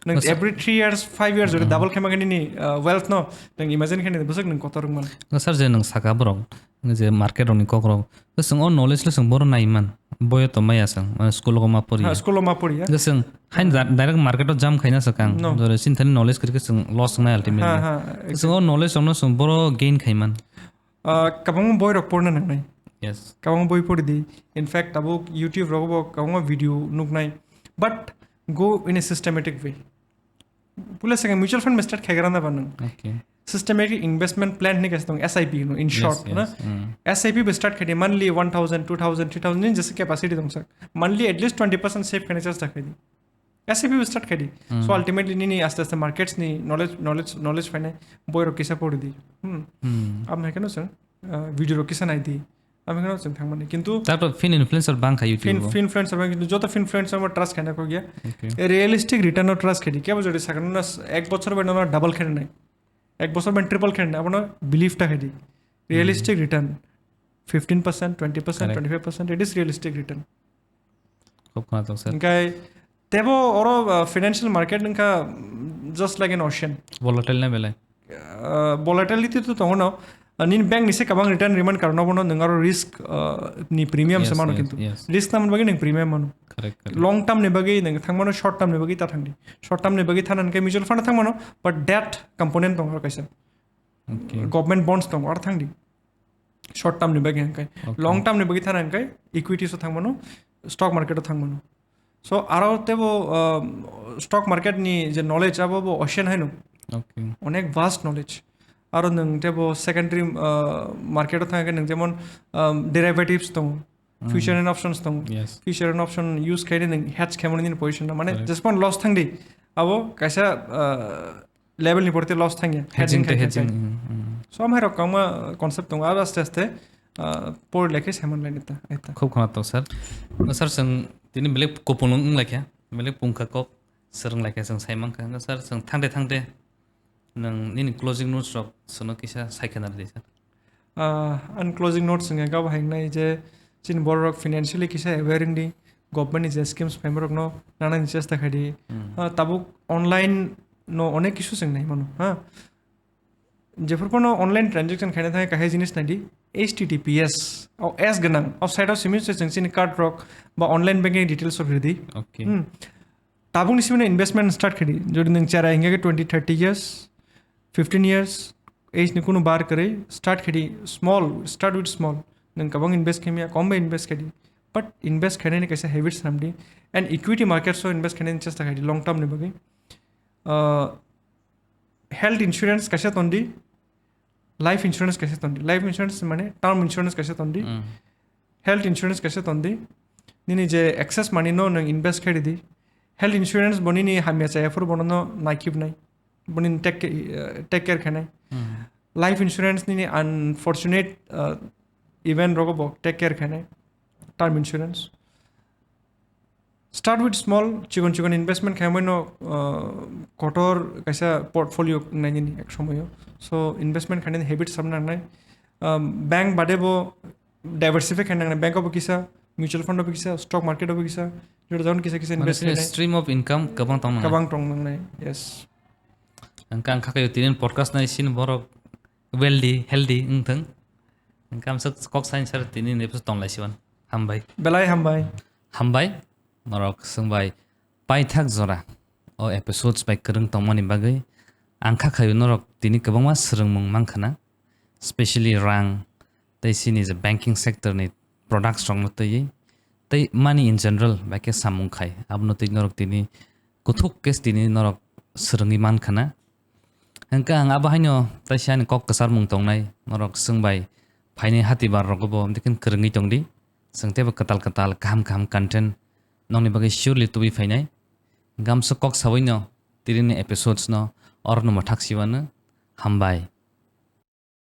Nwng Yes, sir. Every three years, five years jodi Mm. double khe ma khe nini, ah, wealth no, nwng imagine khe nini bwswk nwng kotor wngmano. No, sir, je nwng saka borok, je market rokni kokrok, Chwng o knowledge le chwng bohoro nai man. Boyo to maya chwng, mane school o ma pori Ha, ya. School o ma pori ya. Chwng hain da-, direct market o jump khaina sa kang. No. Jore chini thani knowledge kwrwi khe chwng loss wngnai ultimately. Ha, ha, Chwng o knowledge rokno chwng bohoro gain khai man. Ah, kwbangma boi rok porna nangnai. Yes. Kwbangma boi pori di. In fact, tabuk YouTube rogo bo kwbangma video nuknai. But go in a systematic way. Pula saka mutual fund start khaigara na banang. Okay. Systematic investment plan ni kasong S I P no, in Yes, short, na? Yes. Mm. S I P be start khadi monthly one thousand, two thousand, three thousand ni jese capacity dong sak. Monthly at least twenty percent save khani chesta khadi. S I P be start khadi. Mm. So ultimately nini aste aste markets ni knowledge, knowledge, knowledge phai nai, boi rok kisa pori di. Hmm. Mm. Am hai kano sir, ah, video rok kisa nai di. Am hai kano sir thang mani. Kintu Tato fin influencer bang kha YouTube fin, o. Fin influencer bang kintu joto fin influencer mo trust khaina kok ya. Okay. A realistic return o trust khadi. Kebo jodi sakano na s-, ek bochor bai no double khadi nai. Ek bochor bai triple khadi nai. Abono belief ta khadi. Realistic return. Fifteen percent, twenty percent, Correct. Twenty five percent, it is realistic return. Khub khwna tong sir. Hingkai tebo oro, uh, financial market wngkha, mm, just like an ocean. Volatile na belai? Uh, volatility to tongo no. Uh, nini bank ni se kabang return riman karon obono nwng aro risk, uh, ni premium Yes, se mano yes, kintu. Yes. Risk tamni bagwi nwng premium mano. Correct, correct. Long term ni bagwi nwng thangmano, short term ni bagwi ta thangdi. Short term ni bagwi thana hingke mutual fund thangmano, but debt component tongo aro kaisa. Okay. Government bonds tongo aro thangdi. Short term ni bagwi hingke. Okay. Long term ni bagwi thana hingke equity so thangmano, stock market o thangmano. So, aro tebo, um, stock market ni je knowledge abo bo ocean haino. Okay. Onek vast knowledge. Aro nwng tebo secondary, uh, market o thangkhe nwng jemon, um, derivatives tongo, Mm. Future and options tongo. Yes. Future and option use khaine nwng hedge khaimani nini position na. Mane Correct. Jespon loss thangdi, abo kaisa, uh, level ni porte loss thangya. Hedging Hedging te khai, khai, hedging. Khai. Mm, mm. So, amhai rok kangma concept tongo. Aro aste aste, uh, por lekhe saimon laini ta, ai ta. Khub khwna tong sir. No sir, chwng tini belai kupulung wng laikha, belai pungkha kok swrwng laikha, chwng sai mankha. No sir, chwng thangde thangde nwng nini closing notes rok chwngno kisa sai khna rwdi sir. Ah, ani closing notes wngkha khe abo hai wngnai je chini borok rok financially kisa aware wngdi, government ni je schemes phaima rokno nanani chesta khaidi. Hmm. Ah, tabuk online no onek kisu chwng nai mano, ha. Jephuru phano online transaction khaina thangwi kahai jinis naidi, H T T P S, o S gwnang, o site o simi se chwng chini card rok ba online banking details rok ridi. Okay. Hmm. Tabukni simi no investment start khaidi. Jodi nwng cherai hingkha khe twenty, thirty years, fifteen years, age ni kunu bar kwrwi start khaidi, small, start with small. Nwng kwbang invest khaimya, kom bai invest khaidi. But invest khainani kaisa habit swnamdi. And equity markets o invest khainani chesta khaidi long term ni bagwi. Uh, health insurance kaisa tondi, life insurance kaisa tondi. Life insurance mane term insurance kaisa tondi. Mm. Health insurance kaisa tondi. Nini je excess money no nwng invest khaidi. Health insurance bo nini hamya chaya phuru bono no naikibnai. Bo nini take, eh, take care khainai. Mm. Life insurance nini unfortunate, uh, event rogo bo take care khainai. Term insurance. Start with small, chikon chikon investment khaimano, uh, kotor kaisa portfolio nainani ek somoyo. So investment khainani habit sam nangnai. Um, bank bade bo diversify khaina nangnai. Bank obo kisa, mutual fund obo kisa, stock market obo kisa, jora jon kisa kisa Mane invest sini khainai. Stream of income kwbang tong nangnai. Kwbang tong nangnai, yes. Ang kha, ang kha kayo tinin podcast nai sin borok wealthy, healthy wng thung. Ang kha amsa kok sain sar tinin episode tong lai siwan. Hambai. Belai hambai. Hambai. Norok swngbai paithak jora. o episodes bai kwrwng tongmani bagwi. Ang kha khaio norok tini kwbangma swrwngmung mankha na, specially rang tei chini je banking sector ni products rokno twiwi tei money in general bai khe samung khai, abono twi norok tini kuthuk khe tini norok swrwngwi mankha na. Hwnkhe ang abo haino taisa ani kok kwcharmung tongnai, norok chwng bai phainai hati bar rogo bo amtwi khe kwrwngwi tongdi. Chwng teibo kwtal kwtal kaham kaham content nokni bagwi surely tubui phainai. Gamsa kok sawi no tini ni episodes no oro no mwthak siwano. Hambai.